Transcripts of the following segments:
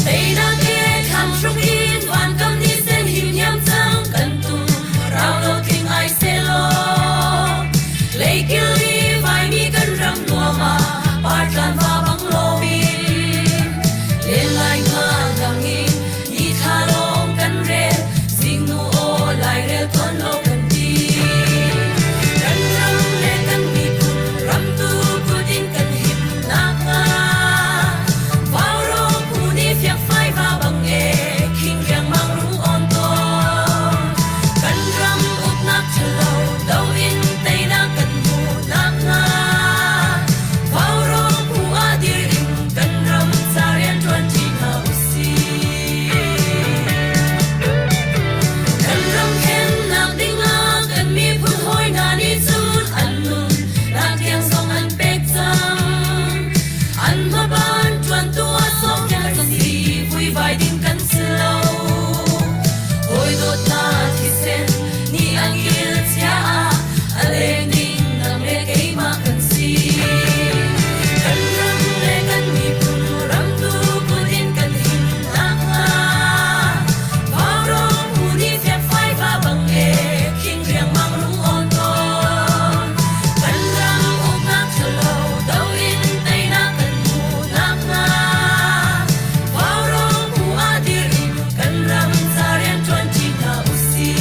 Teinak he thlam hruk in vankam ni sen him hiam cang kan tu rau lo tling ai selaw leikil i vaimi kan ram nuam ah partlan va bang lomin len lai nga lang in ni thla lawng kan rel zingnu aw lairel tawn lo kan ti kan ram le kan miphun ramtu kut in kan him nakhnga Vaurawng phu nih fiakfai va bang e khing riangmang rung awn tawn. Kan ram uknak ṭhalo do in teinak kan hmuh nakhnga Vaurawng phu ah dir in kan ram ca rianṭuan ṭi hna usih. Kan ram thlennak dingah kan miphun hawi hna nih cun an nun nak tiang zong an pek cang. An hmaban ṭuantu ah sawmpiak kan si, vuivai ding kan si lo. Hawi dawtnak thisen nih a kil chia ah a leng ding nang le keimah kan si. Kan ram le kan miphun ramtu kut in kan him nakhnga Vaurawng phu nih fiakfai va bang e khing riangmang rung awn tawn. Kan ram uknak ṭhalo do in teinak kan hmuh nakhnga Vaurawng phu ah dir in kan ram ca rianṭuan ṭi hna usih.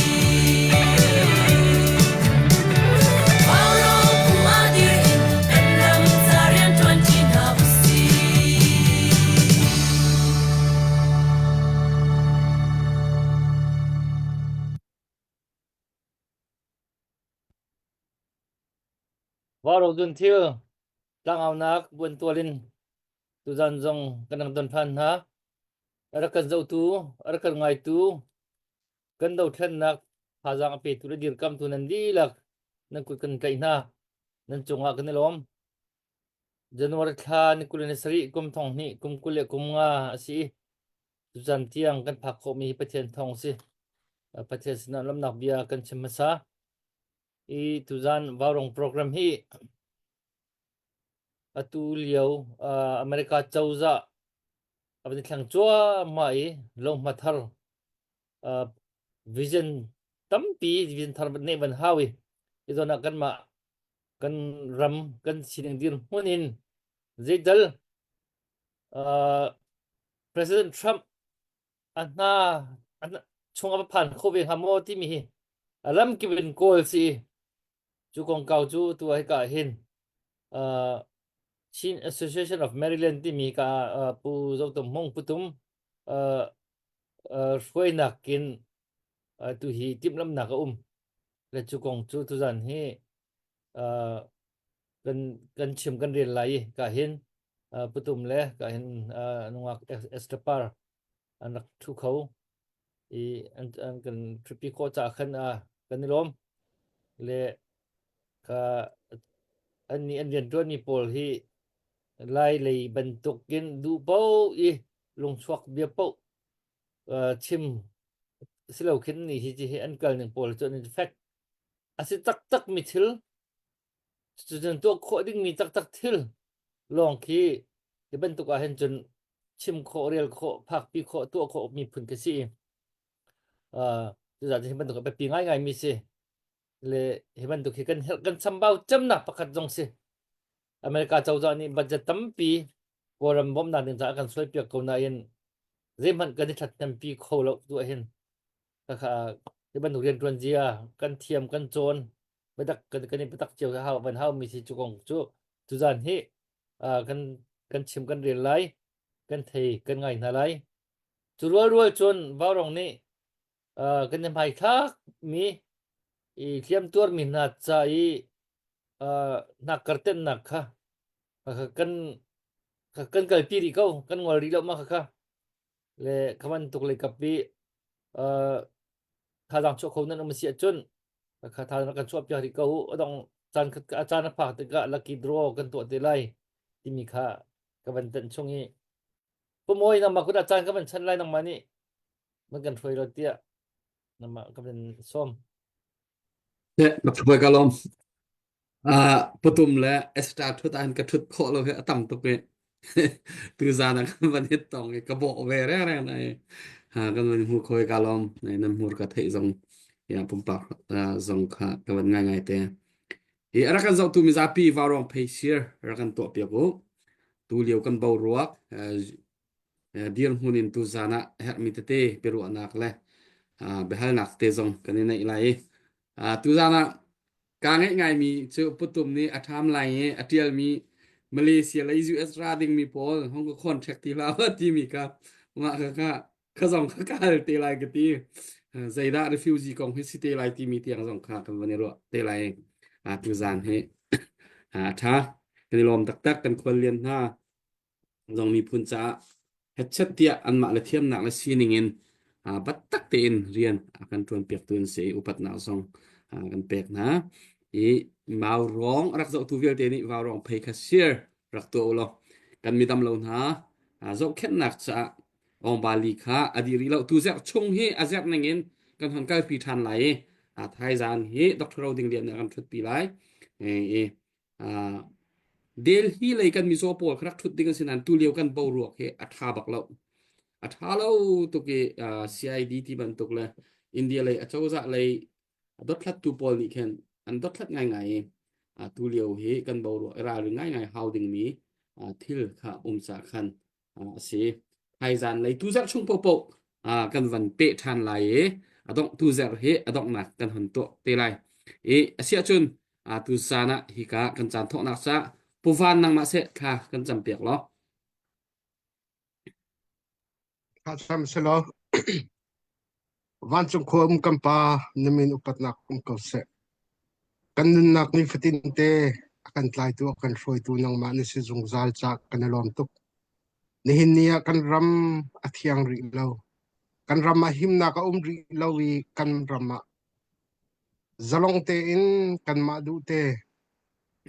Vaurawng phu ah dir in kan ram ca rianṭuan ṭi hna usih. Vaurawng dun thil tlangaunak buantual in tuzan zong kan rak don ṭhan hna. A rak kan zohtu, a rak kan ngaitu, kan dothlennak thazaang a petu le dirkamtu nan dihlak nan kut kan tlaih hna. Nan cungah kan i lawm. January thla ni 27 kum thong hnih kum 25 a si i tuzan tiang kan phak khawhmi hi Pathian thawng a si. Pathian sinah lawmhnak bia kan chim hmasa. I tuzan Vaurong program hi atu lio America cozah a van i thleng cuahmah i lohma thar vision tampi vision thar neih van hau i hi zawn ah kanmah kan ram kan sining dirhmun in zeital President Trump a hna chung a va phan kho ve hnga maw timi hi a lamkip in kawl si cu kongkau cu tu hika hin Chin Association of Maryland timi ka Pu Zotum Hmung Putum hruainak in tu hi timhlamnak a um le cu kong cu tuzan hi kan kan chim kan rel lai i ka hin Putum le ka hin nungak Esther an rak thu kho i an, an kan ṭhutpi khawh caah khan kan i lawm. Le ka an nih an rianṭuanmi pawl hi Lai lei bantukin duh paoh i lungchuak bia paoh chim si lo khin ni hi hi an kal ning pawl cu an fek a si taktak mi thil cucun tuah khawh dingmi taktak thil lawng khi hi bantuk ah hin cun chim khawh rel khawh phakpi khawh tuah khawh miphun ka si uh, cucaah hi bantuk a biapi ngaingai mi si le hi bantuk hi kan herh kan chambau cemnak pakhat zong si America cozah nih budget tampi Kawlram bawmhnak ding caah kan suaipiak ko nain zeihmanh kan i ṭhathnempi kho lo tu ahhin khakha hi bantuk rianṭuan zia kan thiam kan cawn biatak kan kan i biatak cio hau van hau mi si cu kong cu tuzan hi kan kan chim kan rel lai kan thei kan ngai hna lai cu rual rual cun vaurong nih kan i hmaithlak mi i hliam tuar mi hna ca i hnak kartennak kha kan kan kalpi rih ko kan ngol rih lo ma kha le kha bantuk lei kap i thazaang chuah kho nan um si ahcun kha thazaang kan chuah piak rih ko u adong caan khat a caan a phak tikah lucky draw kan tuah te lai timi kha ka van tenh chung i pumawi nangmah kut ah caan ka van chan lai nangmah nih man kan hruai lo tiah nangmah ka van sawm Ka lawm. Patum le extra thut an ka thut khawh lo hi a tam tuk i. Tuzan ah kan van hit tong i ka bawh ve rengreng na i ha kan van hmu khoi ka lawm. Nan hmur ka theih zong ya pumpak zong kha ka van ngai ngai te. Hi a rak kan zohtu mizapi vaurawng phei sir rak kan tuah piak u. Tu lio kan boruak dirhmun in tuzan ah herhmi tete biaruahnak le biahalnak te zong kan i neih lai i tuzan ah kaa ngeih ngaimi cu Putum nih a ṭham lai i a ṭialmi Malaysia lei US ra dingmi pawl hong ka contract ti hlah timi kha mah kha kha kha zong kha ka hal te lai ka ti. Zeidah refugee kong hi si te lai timi tiang zong kha kan van i ruah te lai. Tuzan hi a ṭha. Kan i lawm taktak kan khuallian hna. zong miphun caah hetchet tiah anmah le thiamnak le sining in biatak tein rian a kan ṭuanpiaktu an si i upatnak zong kan pek hna. I maurawng a rak zohtu vialte nih vaurawng phei kha share rak tuah u law kan midam lo hna zohkhenhnak caah Ongba-li kha a dih rih lo. Tu zerh chung hi a zerh ning in kan hon kalpi ṭhan lai i thaizan hi Dr. Ro Ding Lian nih a kan ṭhutpi lai. I Delhi lei kan mizaw pawl kha rak ṭhut ding an si nain tulio kan boruak hi a ṭha bak lo. A ṭha lo tuk i CID ti bantuk le India lei acozah lei a dothlattu pawl nih khin an dothlat ngaingai i tulio hi kan boruak i ralring ngaingai hau dingmi thil kha um caah khan a si. Thaizan lei tuzarh chung paohpaoh kan van peh ṭhan lai i a dongh tuzarh hi a donghnak kan hon tuah te lai. I a si ahcun tuzaan ah hika kan caan thawknak caah Pu Van nangmah seh thla kan campiak law. Thla cam selaw Vancung khua um kan Pa, na min upatnak um ko seh. Kan nunnak nifatin te a kan tlaitu a kan hruaitu nangmah na si zungzal ca kan i lawm tuk. Nihin ni ah kan ram a thiang rih lo. Kan ram ah himnak a um rih lo i kan ram ah zalong tein kanmah duh te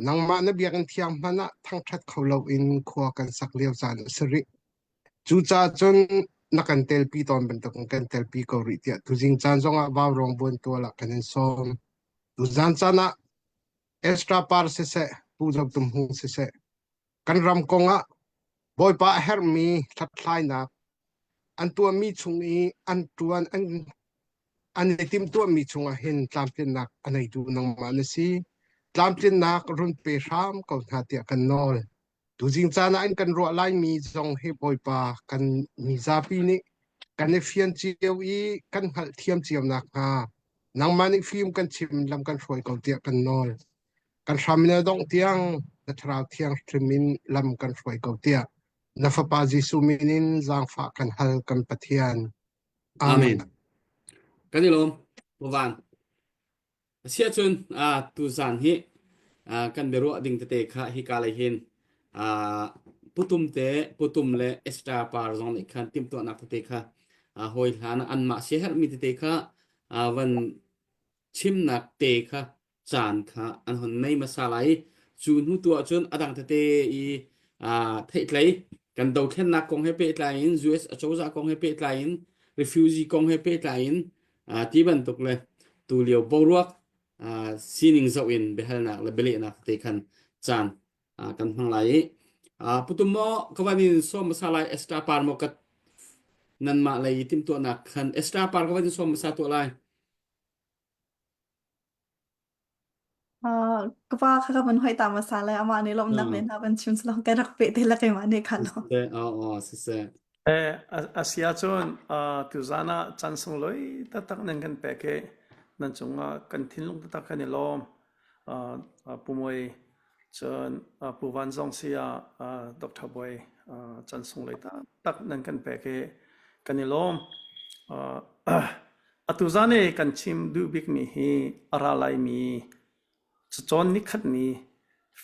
nangmah na biakinn thiang hmanh ah thangṭhat kho loin khua kan sak lio caan a si rih. Cucaah cun na kan telpi tawn bantukin kan telpi ko rih tiah tuzing caan zongah vaurawng buantual ah kan in sawm. Tuzaan caan ah Ezra Par siseh, Pu Zo Tum Hung siseh, kan ram kongah Bawipa a herhmi hlathlainak an tuahmi chung i an ṭuan an an i timhtuahmi chungah hin tlamtlinnak a neitu nangmah na si. Tlamtlinnak run pe hram ko hna tiah kan nawl. Tuzing caan ah an kan ruah laimi zong hi Bawipa kan mizapi nih kan i fian cio i kan hngalhthiam cio nakhnga nangmah nih fim kan chim lam kan hruai ko tiah kan nawl. Kan hram in a dongh tiang na Thlarau Thianghlim in lam kan hruai ko tiah na Fapa Jesuh min in zaangfah kan hal kan Pathian. Amen. Kan i lawm. Van. Asiahcun tuzaan hi kan biaruah ding tete kha hika lei hin putum te putum le Esther par zong nih khan timhtuahnak tete kha hawi hlan ah anmah siaherhmi tete kha van chimnak te kha caan kha an hon nei hmasa lai i cu hnu tu ahcun a dang tete i theihtlei kan dothlennak kong he pehtlai in US acozah kong he pehtlai in refugee kong he pehtlai in ti bantuk le tulio boruak sining zoh in biahalnak le bialehnak te khan caan kan hmang lai i putum maw ka van in sawm hmasa lai Esther par maw ka nanmah lei timhtuahnak khan Esther par ka van in sawm hmasa tuah lai Ka pa kha ka van hoi ta hmasa lai amah nih lawmhnak le hna van chim salong ka rak peh te la keimah nih khan lo. Siseh, aw aw siseh. Eh, a si ahcun tuzaan ah caan sunglawi taktak nan kan pek i nan cungah kan thinlung taktak kan i lawm. Pu Muai, cun Pu Van zong si ah Dr. Bawi caan sunglawi taktak nan kan pek i kan i lawm. Atu zaan i kan chim duh bikmi hi a ra laimi cacawn nikhat ni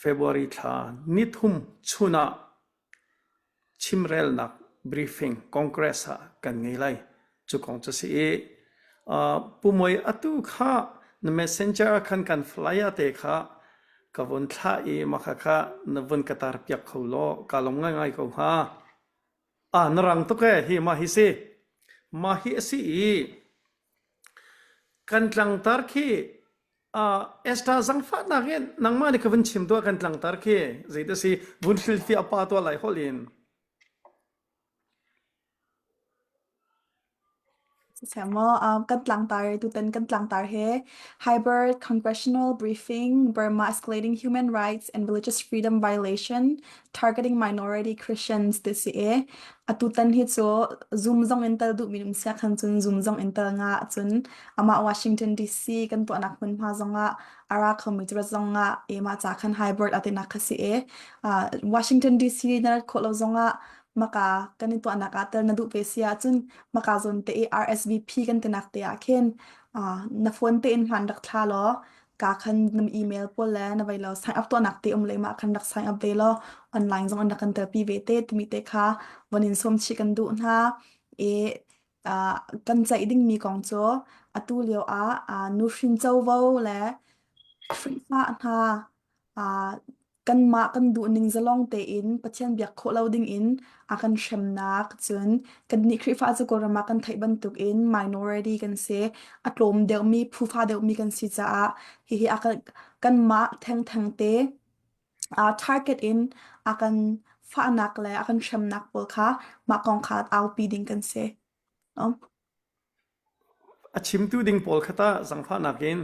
February thla nithum chun ah chimrelnak briefing Congress ah kan ngei lai. Cu kong cu si i Pu Muai atu kha na messenger ah khan kan flyer te kha ka vun thlah i mah khakha na vun ka tar piak kho law kaa lawm ngaingai ko hnga. Ah na rang tuk ee hi mah hi si. Mah hi a si i kan tlangtar khi. Uh, Esther zangfahnak in nangmah nih ka vun chim tuah kan tlangtar khi zei si vun hrilhfiah pa tuah lai holh in. Siseh maw, um, kan tlangtar tutan kan tlangtar hi Hybrid Congressional Briefing Burma Escalating Human Rights and Religious Freedom Violation Targeting Minority Christians ti si i atutan hi cu Zoom zong in tel duhmi um sia khan cun Zoom zong in tel nga cun amah Washington DC kan tuahnak hmunhma zongah a ra khomi cu rat zongah i mah ca khan hybrid atinak kha si i uh, Washington DC na rat khawh lo zongah maka kan i tuahnak ah tel na duh ve si ahcun maka zawn te i RSVP kan tinak te ah khin uh, na phone te in hman rak thla law ka khan na email pawl le na vai lo sign up tuahnak te um le mah khan rak sign up ve law online zong an rak kan telpi ve te timi te kha von in sawm chih kan duh hna i uh, kan ceih dingmi kong cu atu lio ah uh, nuhrin covo le Khrihfa hna uh, kanmah kan duhning zalong tein Pathian biak khawh lo dingin a kan hremnak cun kannih Khrihfa cu Kawlram ah kan theih bantukin minority kan si a tlawm deuhmi phufa deuhmi kan si caah hihi a kan kanmah thengtheng te uh, target in a kan fahnak le a kan hremnak pawl kha mah kong kha aupi ding kan si. No? A chimtu ding pawl kha tah zangfahnak in.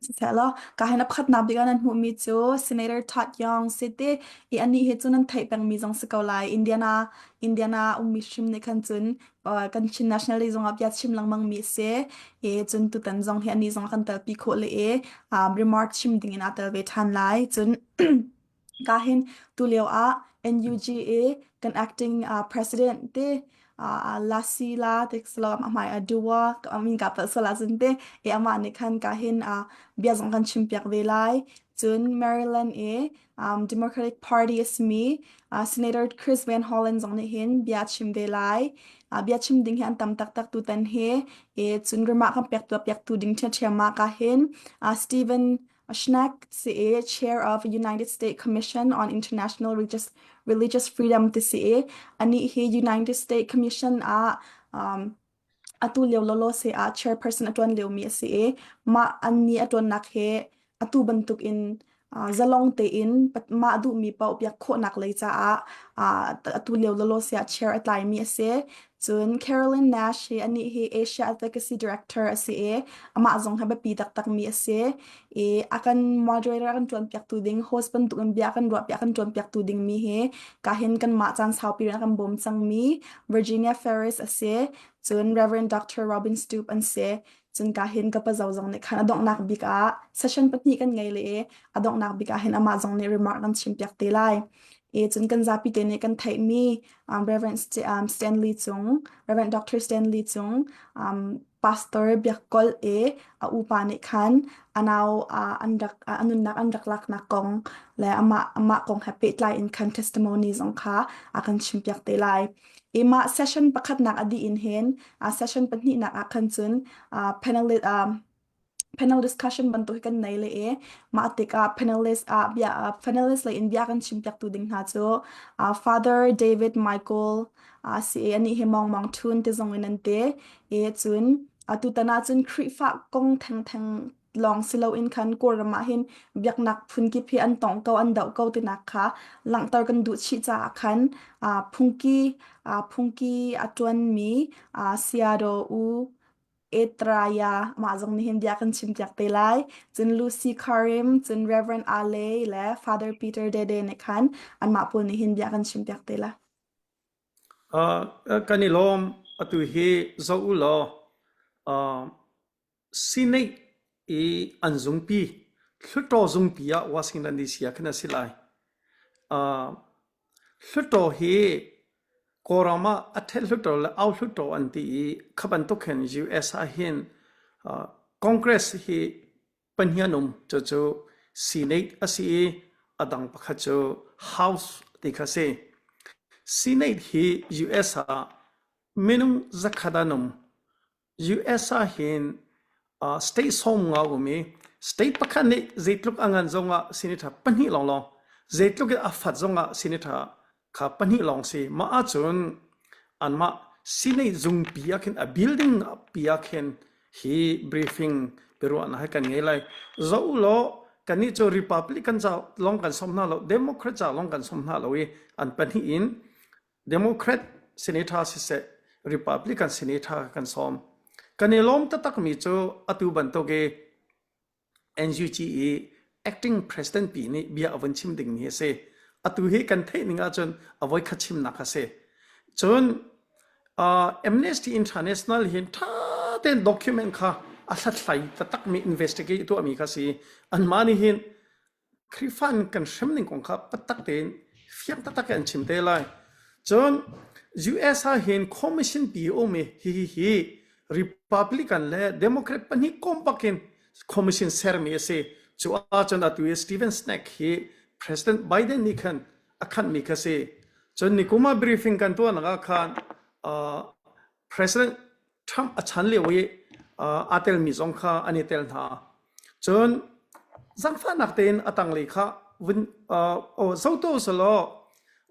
Siselaw, ka hin a pakhatnak bik ah nan hmuhmi cu Senator Todd Young si ti i anih hi cu nan theih pengmi zong si ko lai. Indiana Indiana ummi hrim nih khan cun uh, kan Chin National Day zongah bia chim lengmangmi a si. I cun tutan zong hi anih zong a kan telpi khawh le i um, remark chim ding in aa tel ve ṭhan lai. Cun Ka hin tulio ah NUG i kan acting uh, president te uh, Lasila te salo a hmai a duwa I mean ka pal sala cun te e amah nih khan ka hin uh, bia zong kan chim piak ve lai cun Maryland i um, Democratic Party a simi uh, Senator Chris Van Hollen zong nih hin bia chim ve lai uh, bia chim ding hi an tam taktak tutan hi e cun ramah kan pek tu piak tu ding ṭhiamṭhiam ah ka hin uh, Stephen Schneck si i Chair of United States Commission on International Religious, Religious Freedom ti si i anih hi United States Commission ah um, atu lio lawlaw se ah chairperson a ṭuan liomi a si i mah anni a ṭuannak hi atu bantuk in uh, zalong tein mah duhmi paoh biak khawhnak lei caah uh, atu lio lawlaw se ah chair a tlaimi a si. Cun Carolyn Nash hi anih hi Asia Advocacy Director a si i amah zong hi biapi taktakmi a si i a kan moderator a kan ṭuanpiaktu ding host bantukin bia a kan ruahpiak a kan ṭuanpiaktu dingmi hi kahin kanmah caan saupi rian a kan bawm cangmi Virginia Ferris a si cun Reverend Dr. Robin Stoop an si cun kahin ka pazo zong nih khan a donghnak bik ah session pahnih kan ngei le i a donghnak bik ah hin amah zong nih remark kan chimpiak te lai i cun kan zapi te nih kan theihmi um, Reverend St um, Stanley Cung, Reverend Dr. Stanley Cung, um, Pastor Biak Kol e a upa nih khan a nau uh, an rak uh, a nunnak an rak laknak kong le amah amah kong he pehtlai in khan testimony zong kha a kan chimpiak te lai. I mah session pakhatnak a dih in hin uh, session pahnihnak ah khan cun uh, panel um, panel discussion bantuk hi kan nei le i mah tikah panelist ah bia panelist lei in bia kan chimpiak tu ding hna cu uh, Father David Michael uh, si i anih hi Mong Mong Thun ti zong in an ti i cun atutan ah cun Khrihfa kong thengtheng lawng si loin khan Kawlram ah hin biaknak phunkip hi an tong ko an doh ko tinak kha langhter kan duh chih caah khan uh, phungki uh, phungki a ṭuanmi uh, Sayadaw U Etraya mah zong nih hin bia kan chimpiak te lai. Cun Lucy Karim, cun Reverend Ale le Father Peter Dede nih khan anmah pawl nih hin bia kan chimpiak te lai. Uh, kan i lawm atu hi zoh u law uh, Senate i an zungpi Hluttaw zungpi ah Washington DC ah khan a si lai. Uh, Hluttaw hi Kawlram ah a ṭhet hluttaw le au hluttaw an ti i kha bantuk hin US ah hin Congress hi pahnih an um. Cucu Senate a si i a dang pakhat cu House ti kha a si. Senate hi US ah minung zakhat an um. US ah hin uh, state 50 um i state pakhat nih zeitluk a ngan zongah senator pahnih lawnglawng zeitluk in a fat zongah senator kha pahnih lawng si mah ahcun anmah senate zungpi ah khin a building pi ah khin. Hi briefing biaruahnak hi kan ngei lai. Zoh u law kannih cu Republican ca lawng kan sawm hna lo, Democrat ca lawng kan sawm hna lo i an pahnih in Democrat senator siseh Republican senator kan sawm. Kan i lawm taktakmi cu atu bantuk i NUG i acting president pi nih bia a vun chim dingmi a si. Atu hi kan theih ning ahcun a voikhat chimnak a si. Cun uh, Amnesty International hin ṭha tein document kha a hlathlai taktakmi investigate tuahmi kha si. Anmah nih hin Khrihfa in kan hrem ning kong kha taktak tein fiang taktak in an chim te lai. Cun US ah hin commission pi a um i hihi hi Republican le Democrat pahnih kom bak in commission sermi a si. Cu ahcun atu i Steven Snack hi President Biden nih khan a khanhmi kha si. Cun nikum ah briefing kan tuahnak ah khan uh, President Trump a chan lio i aa telmi zong kha an i tel hna. Cun zaangfahnak tein a tanglei kha vun zoto selaw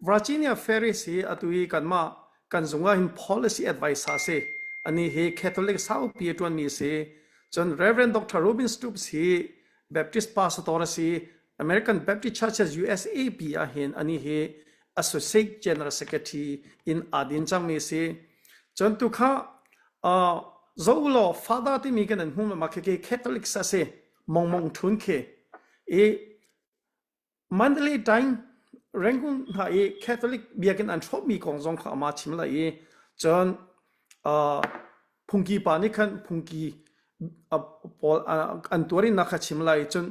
Virginia Ferris hi atu i kanmah kan zung ah hin policy advisor a si. Anih hi Catholic saupi a ṭuanmi a si. Cun Reverend Dr. Robin Stoops hi Baptist pastor a si. American Baptist Churches USAP ah hin anih hi Associate General Secretary in aa din cangmi a si. Cun tu kha uh, zo law father timi kan an hmu ma khi khi Catholics a si mong mong thun khi i Mandalay time Rangoon hna i Catholic biakinn an hrawhmi kong zong kha ama chim lai i cun uh, phungki pa nih khan phungki pawl an tuarinnak kha chim lai cun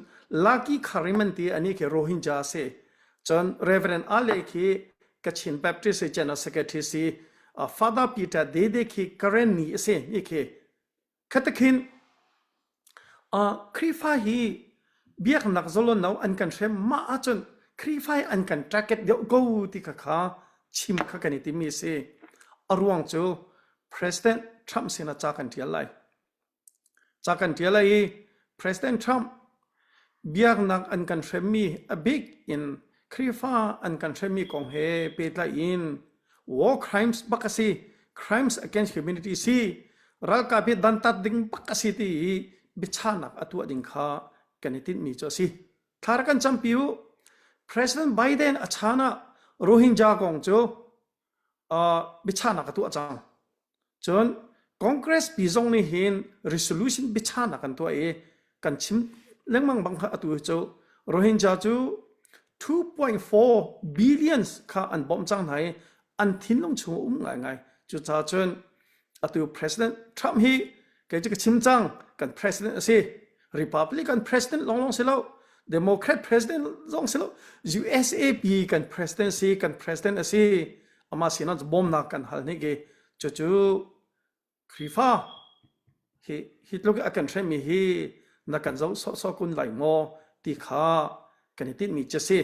Laki Kariman ti ani khi Rohingya a si cun Reverend Ale khi Kachin Baptist General Secretary si Father Peter Dede khi Karen ni a si ni khi khatakhin Khrihfa hi biaknak zalon lo an kan hrem mah ahcun Khrihfa hi an kan target deuh ko ti kha kha chim kha kan i timi a si. A ruang cu President Trump sinah ca kan ṭial lai. Ca kan ṭial lai i President Trump biaknak an kan hremmi a bik in Khrihfa an kan hremmi kong he pehtlai in war crimes bak a si, crimes against humanity si, ralkap hi dantat ding bak a si ti i biachahnak a tuah ding kha kan i tinhmi cu a si. Thla rak kan campi u. President Biden a chan ah Rohingya kong cu uh, biachahnak a tuah cang. Cun Congress pi zong nih hin resolution biachahnak an tuah i kan chim lengmang bang kha atu cu Rohingya cu 2.4 billions kha an bawmh cang hna i an thinlung chung um ngaingai. Cucaah cun atu President Trump hi kei cu ka chim cang kan president a si. Republican president longlong si lo Democrat president zong si lo USA pi kan president si kan president a si. Amah sinah bawmnak kan hal hnik i cucu Khrihfa hi hi tluk a kan hremmi hi na kan zoh sawhsawh kun lai maw ti kha kan i tinhmi cu a si.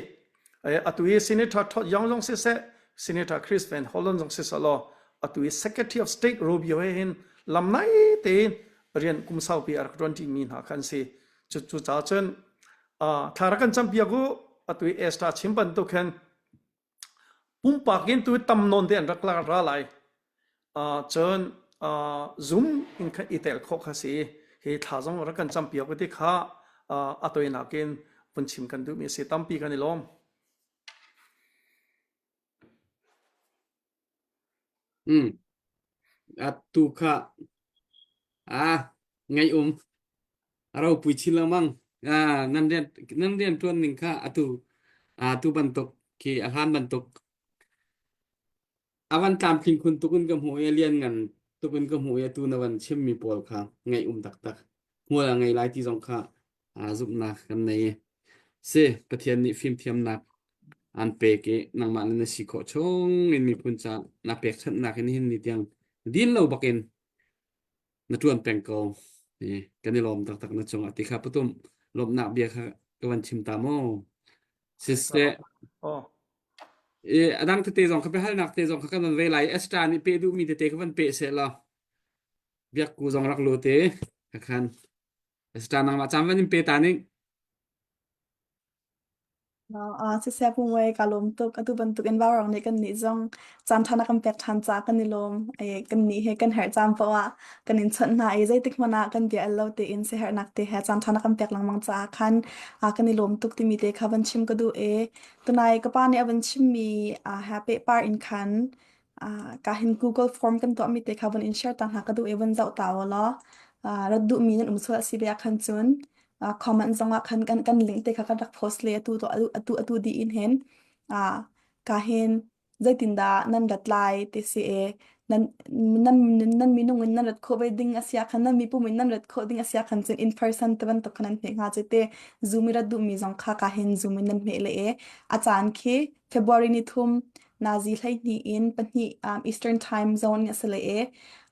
Atu i Senator Todd Young zong siseh, Senator Chris Van Hollen zong siseh law atu i Secretary of State Rubio he hin lamnai tein rian kum saupi a rak ṭuan ṭimi hna kha an si. Cu caah cun thla rak kan campiak u atu i Esther chim bantuk hin Pumpak in tu tam nawn te an rak ra lai. Uh, cun uh, Zoom in khan i tel khawh kha si. Hi thla zong rak kan campiak ti kha uh, a toinak in vun chim kan duhmi a si. Tampi kan i lawm. Mm. Atu kha ah ngai um a ropui chin lengmang. Ah nan rian nan rian ṭuan ning kha atu atu bantuk khi a hlan bantuk a van tlamtling khun tuk in ka hmuh i a lian ngan tuk in ka hmuh i atu na van chimmi pawl kha ngaih um taktak hmual a ngei lai ti zong kha aa zumhnak kan nei i si Pathian nih fimthiamnak an pek i nangmah le na si khawh chung in miphun ca na pekchanhnak in hin ni tiang din lo bakin na ṭuan peng ko kan i lawm taktak na cungah ti kha patum lawmhnak bia kha ka van chim ta mu siseh Oh. i a dang tete zong kha biahalnak te zong kha kan van ve lai Esther nih pe duhmi tete ka van pe seh law biakku zong rak lu te ka khan Esther nangmah caan van in pe ta ning. Ah, siseh pumoi ka lawm tuk. Atu bantuk in vaurawng nih kan nih zong caan ṭha na kan pek ṭhan caah kan i lawm. Eh, kan nih he kan herh caan paoh ah kan in chawnh hna i zeitik hmanh ah kan bia el lo tein siaherhnak te he caan ṭha na kan pek lengmang caah khan ah kan i lawm tuk timi te kha van chim ka duh i tunai ka pa nih a van chimmi ah he pehpar in khan ah ka hin Google form kan tuahmi te kha van in share ta hna ka duh i van zoh ta u law ah rat duhmi nan um sual a si ve ah khan cun uh, comment zong ah khan kan kan link te kha kan rak post le atu to atu atu di in hin uh, ka hin zeitindah nan rat lai ti si e nan nan nan minung in nan rat kho ve ding asia khan nan mipum in nan rat kho ding asia khan cun in person te bantuk khan nan hme hnga che te zoom i rat duh mi zong kha ka hin zoom in nan hme le e a caan khi February ni thum nazi 12 in pahnih um, Eastern Time Zone a si le e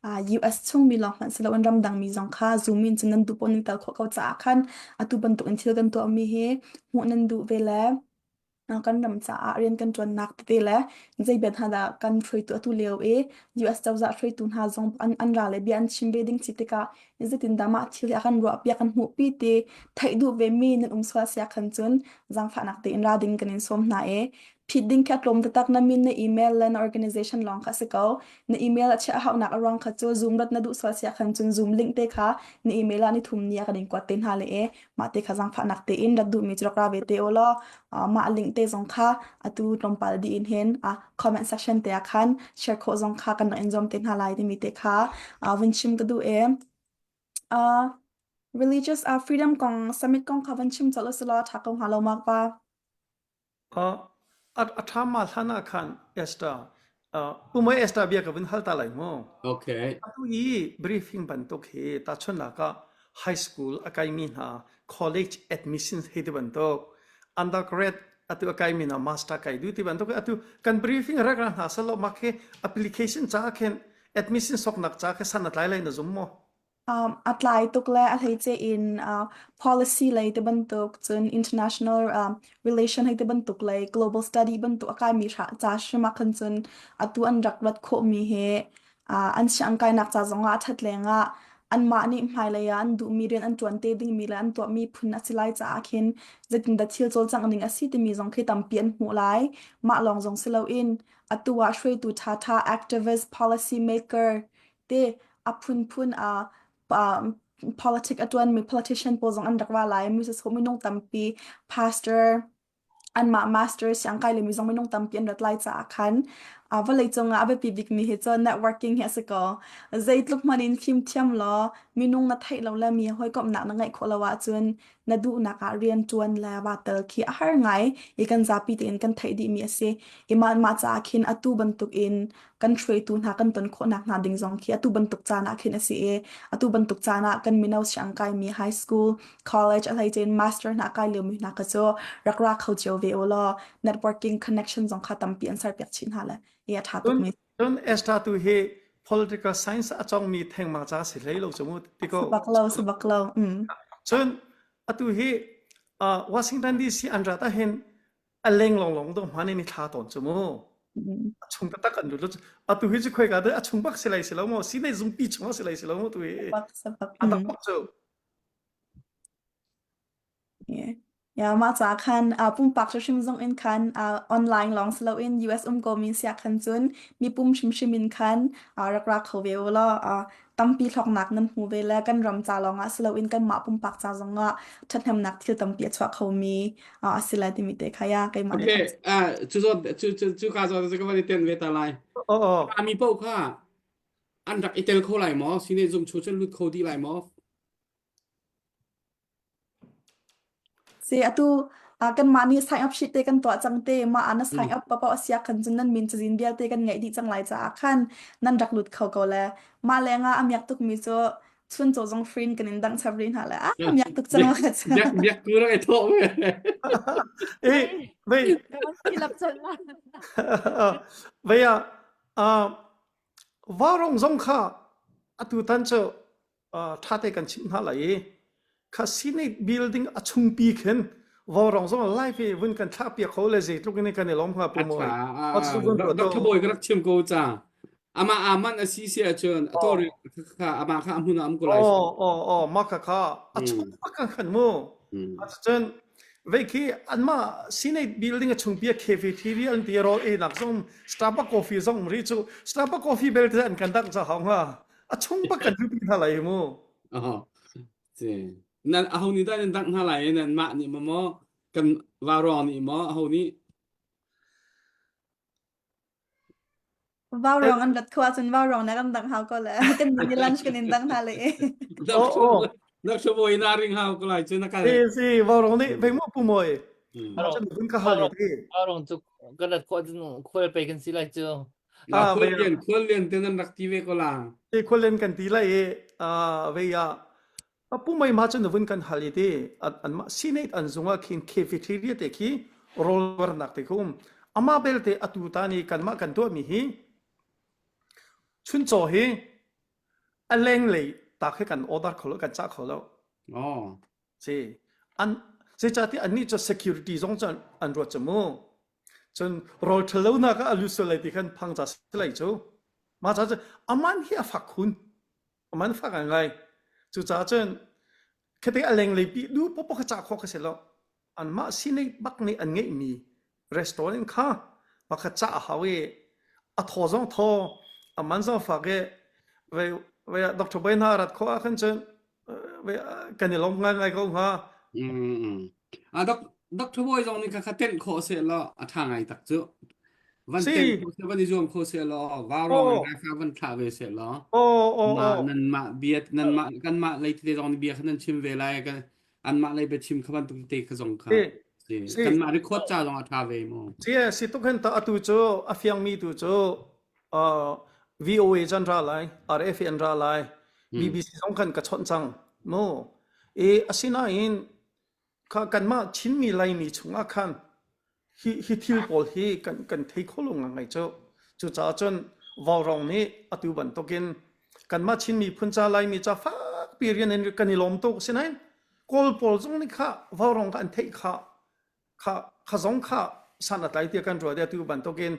uh, US chung mi lawng hmanh si loin ramdang mi zong kha Zoom in cun nan duh paoh nan tel khawh ko caah khan atu bantuk in thil kan tuah mi hi hmuh nan duh ve le uh, kan ram caah rian kan ṭuannak tete le zei bia hna dah kan hruaitu atu lio i US cozah hruaitu hna zong an, an ra le bia an chim ve ding si tikah zeitindah mah thil hi a kan ruah piak kan hmuh pi ti theih duh ve mi nan um sual sia khan cun zaangfahnak tein ra ding kan in sawm hna i phit ding khi a tlawm taktak na min na email le na organization lawng kha a si ko na email a chiah hauhnak a ruang kha cu zoom rat na duh sual sia khan cun zoom link te kha na email ah ni thum ni a kan in kuat te hna le e mah te kha zaangfahnak tein rat duhmi cu rak ra ve te u law mah link te zong kha atu tlawmpal dih in hin comment section te ah khan share khawh zong kha kan rak in zuam te hna lai timi te kha vun chim ka duh e uh, religious uh, freedom kong summit kong kha van chim colh usulaw tha ko hnga lo mak pa Uh, a ṭha ma hlan ah khan Esther uh, umai Esther bia ka vun hal ta lai mu. Okay. Atu i briefing bantuk hi tahchunhnak ah high school a kaimi hna college admission hei ti bantuk undergrad atu a kaimi hna master kai du ti bantuk atu kan briefing rak ra hna salo mak he application ca khen admission soknak ca khe san a tlai lai na zum maw? Um, a tlai tuk le a hleice in uh, policy lei te bantuk cun international um, relation hei te bantuk lei global study bantuk a kaimi ca hrim ah khan cun atu an rak rat khawhmi hi uh, an siang kainak ca zong ah a ṭhat lengah anmah nih hmailei ah an duhmi rian an ṭuan te dingmi le an tuahmi phun a si lai caah khin zeitindah thil cawlcangh ning a si timi zong khi tampi an hmuh lai. Mah lawng zong si loin atu ah hruaitu ṭhaṭha activist policy maker te a phunphun a uh, politic a ṭuanmi politician pawl zong an rak ra lai. Mi minung tampi pastor anmah master siangkai le mi zong minung tampi an rat lai caah khan uh, vawleicung ah a biapi bikmi hi cu networking hi a si ko. Zeitluk hmanh in fimthiam law minung na theih lo le mi hawikomhnak na ngeih khawh lo ahcun na duhnak ah rian ṭuan le va tel khi a har ngai i kan zapi tein kan theih dihmi a si. I mah mah caah khin atu bantuk in kan hruaitu hna kan ton khawhnak hna ding zong khi atu bantuk caan ah khin a si i atu bantuk caan ah kan mino siangkaimi high school college a hleice in master hna kai liomi hna kha cu rak ra kho cio ve u law networking connection zong kha tampi an serpiak chih hna le i a ṭha Cun tukmi cun Esther tu hi political science a cawngmi thengmang ca si hlei lo cu mu ti ko. Sabak lo sabak lo mm. Cun atu hi uh, Washington DC an rat ahhin a leng longlong do hman in i thla tawn cu mu. Mm. A chung taktak an lut atu hi cu khoi ka a chung bak si lai si lo mo si nei zungpi chung si lai si lo mo tu hi Sabak sabak a tak mm. bak cu Yeah. Yeah, mah ca khan uh, pumpak hrimhrim zong in khan uh, online lawng si loin US um ko mi sia khan cun mipum hrimhrim in khan uh, rak ra kho ve u law uh, tampi hlawknak nan hmu ve le kan ram ca lawng ah si loin kanmah pumpak ca zong ah ṭhathnemnak thil tampi a chuah kho mi uh, a si lai timi te kha ya keimah nih Okay, ah cu zawn cu cu cu ka zawn cu ka van i ten ve ta lai. Oh oh. Mi paoh kha an rak i tel kho lai maw? Sine zum chu cun lut kho dih lai maw? Si atu ah kanmah nih sign up sheet te kan tuah cang te mah ah na sign Mm. up paoh a sia khan cun nan min cazin vialte kan ngeih dih cang lai caah khan nan rak lut kho ko le mah lengah a miak tukmi cu chuncaw zong free in kan in dangh chap rih hna le ah a miak tuk cang Biak biak biak tu rak i thawh ve. Eh, vei Hilap chan ma. vei ah ah varong zong kha atu tan cu ṭha te kan chimh hna lai i kha Senate building a chungpi khin vaurawng zong live i vun kan thlah piak kho le zeitluk in kan i lawm hnga pu mawi. Dr. Bawi ka rak chim ko ca. Amah aman a si si ahcun a tor kha amah kha a hmun ah am ko lai. Oh oh oh mah kha kha a chung bak kan khan mu. Cun. Vei khi anmah Senate building a chungpi a cafeteria an ti rawl einak zong Starbucks coffee zong ri cu Starbucks coffee belte an kan dangh ca hau hnga. A chung bak kan duhpi hna lai mu. Oh. Si. Nan aho nih dah nan dangh hna lai nan mah nih maw maw kan vaurawng nih maw aho nih Vaurawng an rat khua ahcun vaurawng na kan dang hau ko le kan ni lunch kan in dang hna le. Oh oh. Nak shaboy na ring hau ko lai cu na kal. Si si vaurawng nih vei mu pu moi. Cun vun ka hal i. Vaurawng cu kan rat khua cun khual pei kan si lai cu. Ah khual lian khual lian te nan rak ti ve ko la. Si khual lian kan ti lai i vei ah A pumei ma cu na vun kan hal i ti anmah Senate an zung ah khin cafeteria te khi rawl warnak te khi um. Amah belte atu ta ni kanmah kan tuahmi hi chuncaw hi a lenglei ta khi kan order kho lo kan cah kho lo. Oh. Si an zeicahtiah annih cu security zong cu an ruat cu mu. Cun rawl ṭhalo nak ah a lut sual lai ti khan phang ca si lai cu. Mah ca cu aman hi a fak khun. Man fak ngai. Cucaah cun khate a lenglei pi du popo kha cah khawh kha si lo. Anmah sinei bak nih an ngeihmi restaurant kha pakhat cah a hau i a thaw zong thaw a man zong fak i vei vei Dr. Boy hna rat khawh ah khan cun kan i lawm ngai ko hnga. Mm. A dok Dr. Boy zong nih kha tenh khawh se law a tha ngai tak cu. Van Si. tenh khawh se van i zuam khawh se law vaurawng in raifa van thlah ve se law. Oh oh Ma oh. nan mah bia nan mah kan mah lei te zong nih bia kha nan chim ve lai kan an mah lei bia chim kha bantuk te kha zong kha. Si. Si. Si. Kan mah record ca zong a tha ve mu. Si si tuk hen ta atu cu a fiangmi tu cu uh, VOA can ra lai, RFA an ra lai, BBC zong kan ka chawnh cang. Mu. E asinain kha kanmah Chinmi Laimi chungah khan hi hi thil pawl hi kan kan thei kho lo ngai cu. Cucaah cun vaurawng nih atu bantukin kanmah Chin miphun ca Laimi ca fakpi rian in kan i lawm tuk sinain Kawl pawl zong nih kha vaurawng kha an theih kha kha kha zong kha san a tlai tiah kan ruah atu bantukin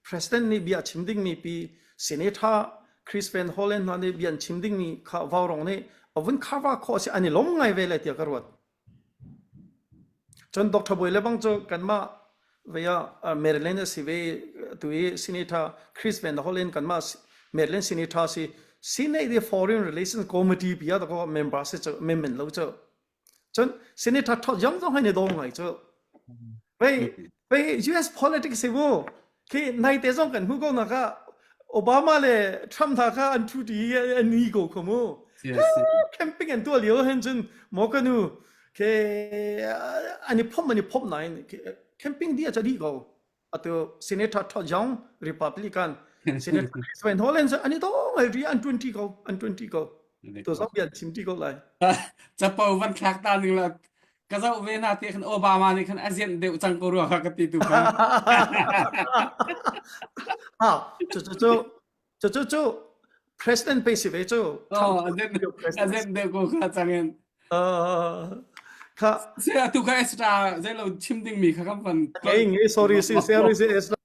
president nih bia chim dingmi pi senator Chris Van Hollen hna nih bia an chim dingmi kha vaurawng nih a vun cover khawh si an i lawm ngai ve lai tiah ka ruat. Cun Dr. Bawi le bang cu kanmah vei ah Maryland a si ve tu i Senator Chris Van Hollen kanmah Maryland Senator si Senate i Foreign Relations Committee pi ah ko member si cu memmen lo cu Cun senator thawt zong zong hai ne dawng ngai cu. Vei vei US politics si mu. Khi nai te zong kan hmu ko na ka Obama le Trump hna kha an thu ti an ni ko kho mu. Yes. Camping an tuah lio hen cun mo ka nu ke an i phom an i phom nain camping dia cha di ko. Atu Senator Todd Young Republican Senator Chris Van Hollen cu an i dawng ai ri an 20 ko an 20 ko to zong bian chim ti ko lai Capo van thlak ta ning la ka zoh ve na te khan Obama nih khan a zianh deuh cang ko rua kha ka ti tu kha. Ah, cu cu cu cu cu cu president pe si ve cu Oh, a zianh a zianh deuh ko kha cang in. Kha Se atu kha extra zei lo chim ding mi kha kan van ngei ngei sorry si sorry si extra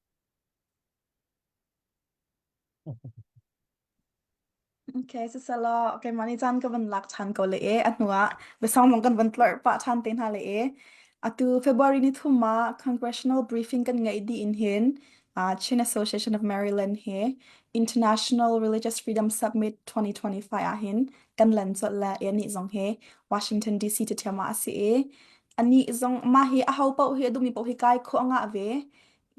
Okay, siselaw keimah nih caan ka van lak ṭhan ko le e a hnuah biasang zong kan van tlorh pah ṭhan te hna le e. Atu February ni thum ah congressional briefing kan ngeih dih in hin uh, Chin Association of Maryland he International Religious Freedom Summit 2025 ah hin kan lan colh le e anih zong hi Washington DC te ṭhiam ah a si i anih zong mah hi aho paoh hi a duhmi paoh hi kai khawh a ngah ve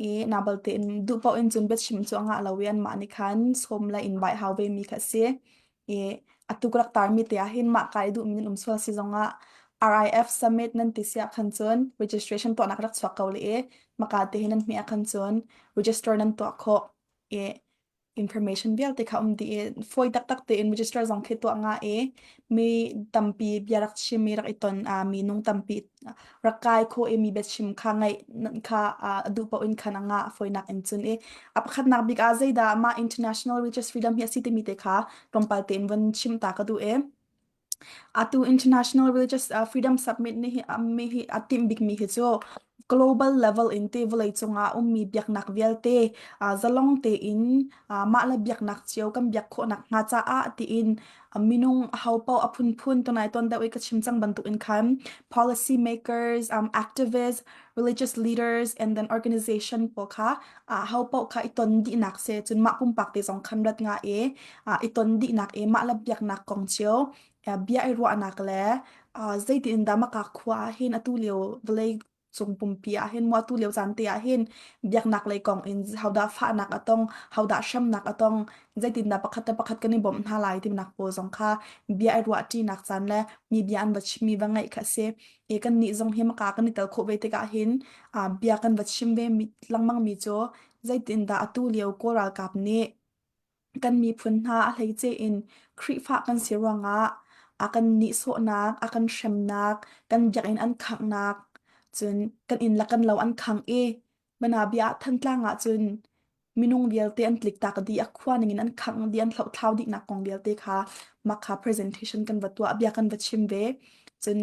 i na balte in duh paoh in cun biachim cu a ngah lo i anmah nih khan sawm le in vai hau ve mi kha a si i atu ka rak tarmi te ah hin mah kai duhmi nan um sual si zongah RIF summit nan ti si ah khan cun registration tuahnak rak chuak ko le i maka te hi nan hmeh ah khan cun register nan tuah khawh i information vialte kha um dih i fawi taktak tein register zong khi tuah nga i mi tampi bia rak chim mi rak i ton a mi nung tampi rak kai kho i mi biachim kha ngaih kha a duh paoh in khan a ngah fawinak in cun i a pakhatnak bik ah zeidah mah international religious freedom hi a si timi te kha tlawmpal tein von chim ta ka duh i Atu International Religious Freedom Summit nih hi mi hi a timh bikmi hi cu. Global level in te vawlei cungah ummi biaknak vialte zalong tein mah le biaknak cio kan biak khawhnak hnga caah tiin minung ahopaoh a phunphun tunai tuan deuh i ka chim cang bantuk in khan policy makers, um, activists, religious leaders and then organization pawl kha ahopaoh kha i ton dihnak se cun mah pumpak te zong khan rat nga i i ton dihnak i mah le biaknak kong cio bia i ruahnak le zeitin dah maka khua ah hin atu lio vawlei cung pumpi ah hin mu atu lio caan te ah hin biaknak lei kong in hodah fahnak a tong hodah hremnak a tong zeitindah pakhat le pakhat kan i bawmh hna lai tinak pawl zong kha bia i ruah ṭinak caan le mi bia an va chimmi va ngaih kha a si i kan nih zong hi maka kan i tel khawh ve tikah hin bia kan va chim ve mi lengmang mi cu zeitindah atu lio Kawl ralkap nih Kan miphun hna a hleice in Khrihfa kan si ruangah a kan nihsawhnak, a kan hremnak, kan biakinn an khanghnak, cun kan inn le kan lo an khangh i Manabia ah Thantlang ah cun minung vialte an tliktak dih, a khua ningin an khangh dih, an hlohthlau dihnak kong vialte kha mah kha presentation kan va tuah, bia kan va chim ve. Cun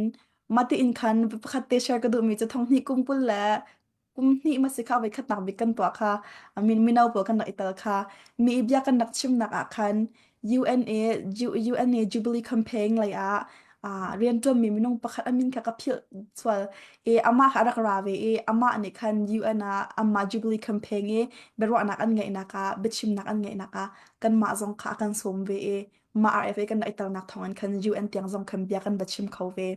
mah tiin khan pakhat te share ka duhmi cu thonghnih kum 20 le kum hnih ma si kha voi khatnak bik kan tuah kha min mino pawl kan rak i tel kha mi bia kan rak chimnak ah khan UNA UNA Jubilee campaign lei ah rianṭuanmi minung pakhat a min kha ka philh sual i amah kha a rak ra ve i amah nih khan UN ah amah Jubilee campaign i biaruahnak an ngeihnak ah biachimnak an ngeihnak ah kanmah zong kha a kan sawm ve i mah RFA kan rak i telnak thawngin khan UN tiang zong khan bia kan va chim kho ve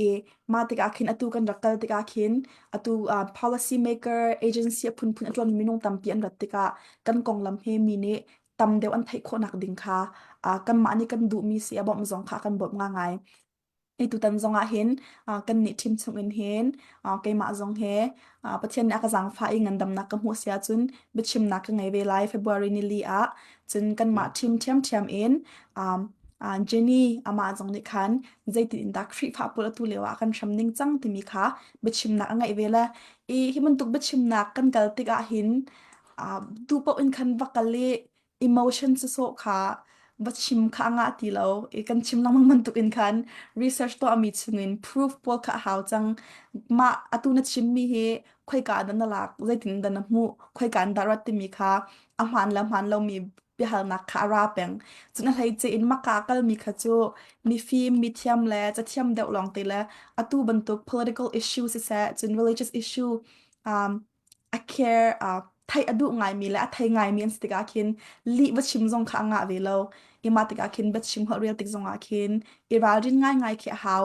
i mah tikah khin atu kan rak kal tikah khin atu uh, policy maker agency a phunphun a ṭuan minung tampi an rat tikah kan konglam hi mi nih tam deuh an theih khawhnak ding kha uh, kanmah nih kan duhmi si a bawmh zong kha kan bawmh ngai. Hi tutan zong ah hin uh, kan nih ṭhim chung in hin uh, keimah zong he uh, Pathian nih a ka zaangfah i ngandamnak ka hmuh si ahcun biachimnak ka ngei ve lai February ni li ah cun kanmah ṭhim ṭhiamṭhiam in um, uh, Jenny amah zong nih khan zeitin in dah Khrihfa pawl atu lio ah kan hram ning cang timi kha biachimnak a ngeih ve le i hi bantuk biachimnak kan kal tikah hin uh, duh paoh in khan va kal i emotion sawsawh kha va chim kha a ngah ti lo i kan chim lengmang bantuk in khan research tuahmi chungin proof pawl kha a hau cang mah atu na chimmi hi khoika dah na lak zeitin dah na hmuh khoika in dah rat timi kha a hmaan le hmaan lomi biahalnak kha a ra peng cun a hleice in maka kalmi kha cu mifim mithiam le cathiam deuh lawng te le atu bantuk political issue siseh cun religious issue um, a care uh, theih a duh ngaimi le a thei ngaimi an si tikah khin lih va chim zong kha a ngah ve lo i mah tikah khin va chim holh rel tik zongah khin i ralrin ngaingai khi a hau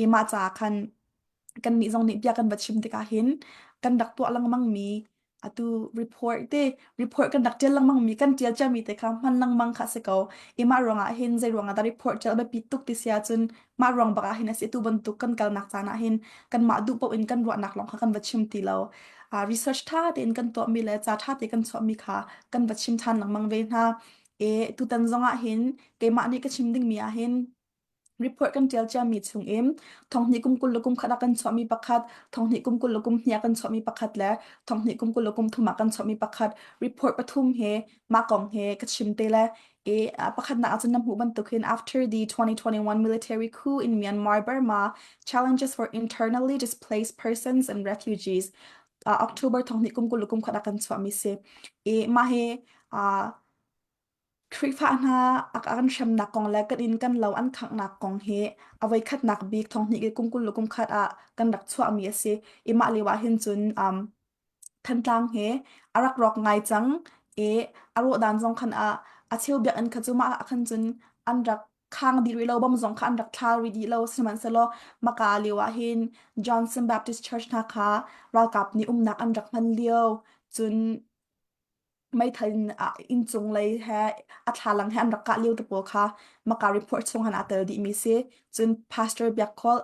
i mah caah khan kannih zong nih bia kan va chim tikah hin kan rak tuah lengmang mi atu report te report kan rak ṭial lengmang mi kan ṭial ciami te kha hman lengmang kha si ko i mah ruangah hin zei ruangah dah report ṭial a biapit tuk ti si ahcun mah ruang bak ah hin a si tu bantuk kan kalnak caan ah hin kanmah duh paoh in kan ruahnak lawng kha kan va chim ti lo uh, research ṭha tein kan tuahmi le ca ṭha tein kan chuahmi kha kan va chim ṭhan lengmang ve hna e tutan zong ah hin keimah nih ka chim dingmi ah hin Report kan ṭial ciami chungin thonghnih kum 20 le kum khat ah kan chuahmi pakhat, thonghnih kum 20 le kum hnih ah kan chuahmi pakhat le thonghnih kum 20 le kum thum ah kan chuahmi pakhat report pathum he mah kong he ka chim te le i pakhatnak ahcun na hmuh bantuk hin after the 2021 military coup in Myanmar Burma challenges for internally displaced persons and refugees uh, October thonghnih kum 20 le kum khat ah kan chuahmi si i mah hi uh, Khrihfa hna a kan hremnak kong le kan inn kan lo an khanghnak kong hi a voikhatnak bik thonghnih i kum 20 le kum khat ah kan rak chuahmi a si. I mah lio ah hin cun um, Thantlang hi a rak rawk ngai cang i a rawhdan zong khan ah a cheu biakinn kha cu mah ah khan cun an rak khang dih rih lo bom zong kha an rak thla rih dih lo sihmanhsehlaw maka lio ah hin Johnson Baptist Church hna kha ralkap nih umnak an rak hman lio cun meithal in inncung lei he a thlalang he an rak kah lio te pawl kha maka report chung han aa tel dihmi si. Cun Pastor Biak Khawl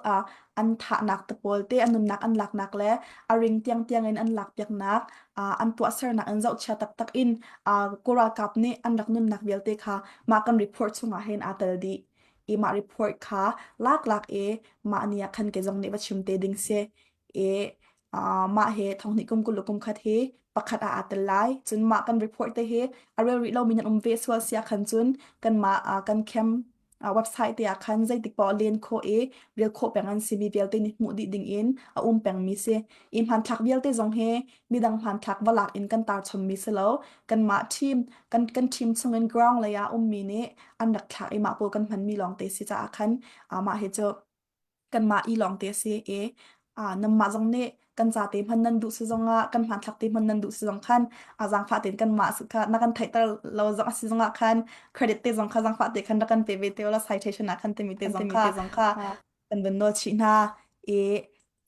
an thahnak te pawl te an nunnak an laknak le a ring tiang tiang in an lak piaknak an tuahsernak in zohchia taktak in Kawl ralkap nih an rak nunnak vialte kha mah kan report chungah hin aa tel dih. I mah report kha lak lak i mah ni ah khan ke zong nih va chim te ding si. I mah hi thonghnih kum 20 le kum khat hi pakhat ah aa tel lai. Cun mah kan report te hi a rel rih lomi nan um ve sual sia khan cun kanmah kan camp. Website te ah khan zeitik paoh len khawh i rel khawh peng an simi vialte nih hmuh dih ding in a um pengmi si. I hmanthlak vialte zong hi midang hmanthlak va lak in kan tar chommi si lo. Kanmah team kan kan team chungin ground lei ah ummi nih an rak thlak i mah pawl kan hmanmi lawng te si caah khan mah hi cu kanmah i lawng te a si i nanmah zong nih kan ca te hman nan duh si zongah kan hmanthlak te hman nan duh si zong khan a zaangfah tein kanmah kha na kan theihter lo zong a si zongah khan credit te zong kha zaangfah te khan rak kan pe ve te la citation ah khan timi te zong kha kan van nawl chih hna i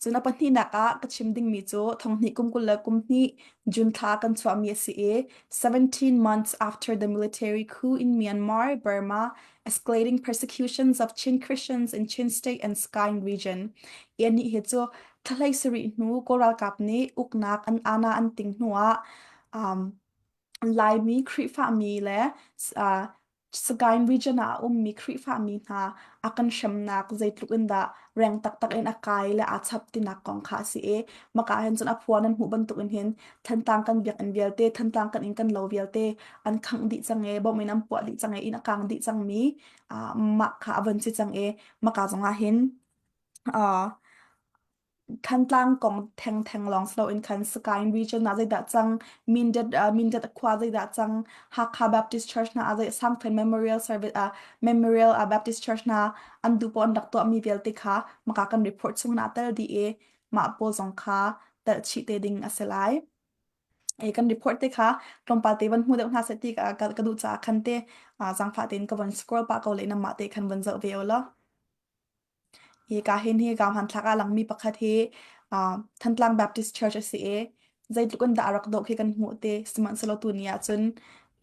Cun a pahnihnak ah ka chim dingmi cu thonghnih kum 21 June thla kan chuahmi a si i 17 months after the military coup in Myanmar, Burma, escalating persecutions of Chin Christians in Chin State and Sagaing region. I anih hi cu thlahlei sarih hnu Kawl ralkap nih uknak an ana an ting hnuah um, Laimi Khrihfami le uh, Sagaing region ah a ummi Khrihfami hna a kan hremnak zeitluk in dah reng taktak in a kai le aa chap tinak kong kha a si i maka hin cun a phua nan hmuh bantuk in hin Thantlang kan biakinn vialte Thantlang kan inn kan lo vialte an khangh dih cang i bom in an puah dih cang i inn a kang dih cangmi uh, mah kha a von si cang i maka zongah hin uh, Thantlang kong thengtheng lawng si loin khan Sagaing region ah zeidah cang, Mindat uh, Mindat khua zeidah cang, Hakha Baptist Church hna ah zei Sangphen Memorial Service uh, Memorial uh, Baptist Church hna an duh paoh an rak tuahmi vialte kha maka kan report chung na tel dih i mah pawl zong kha telh chih te ding a si lai. E kan report te kha tlawmpal te van hmu deuh hna seh ti ka, ka, ka duh caah khan te uh, zaangfah tein ka von scroll pah ko le namah te khan von zoh ve u law. Hika hin hika hmanthlak ah langmi pakhat hi uh, Thantlang Baptist Church a si i zeitluk in dah a rak dawh khi kan hmuh te sihmanhsehlaw tuni ah cun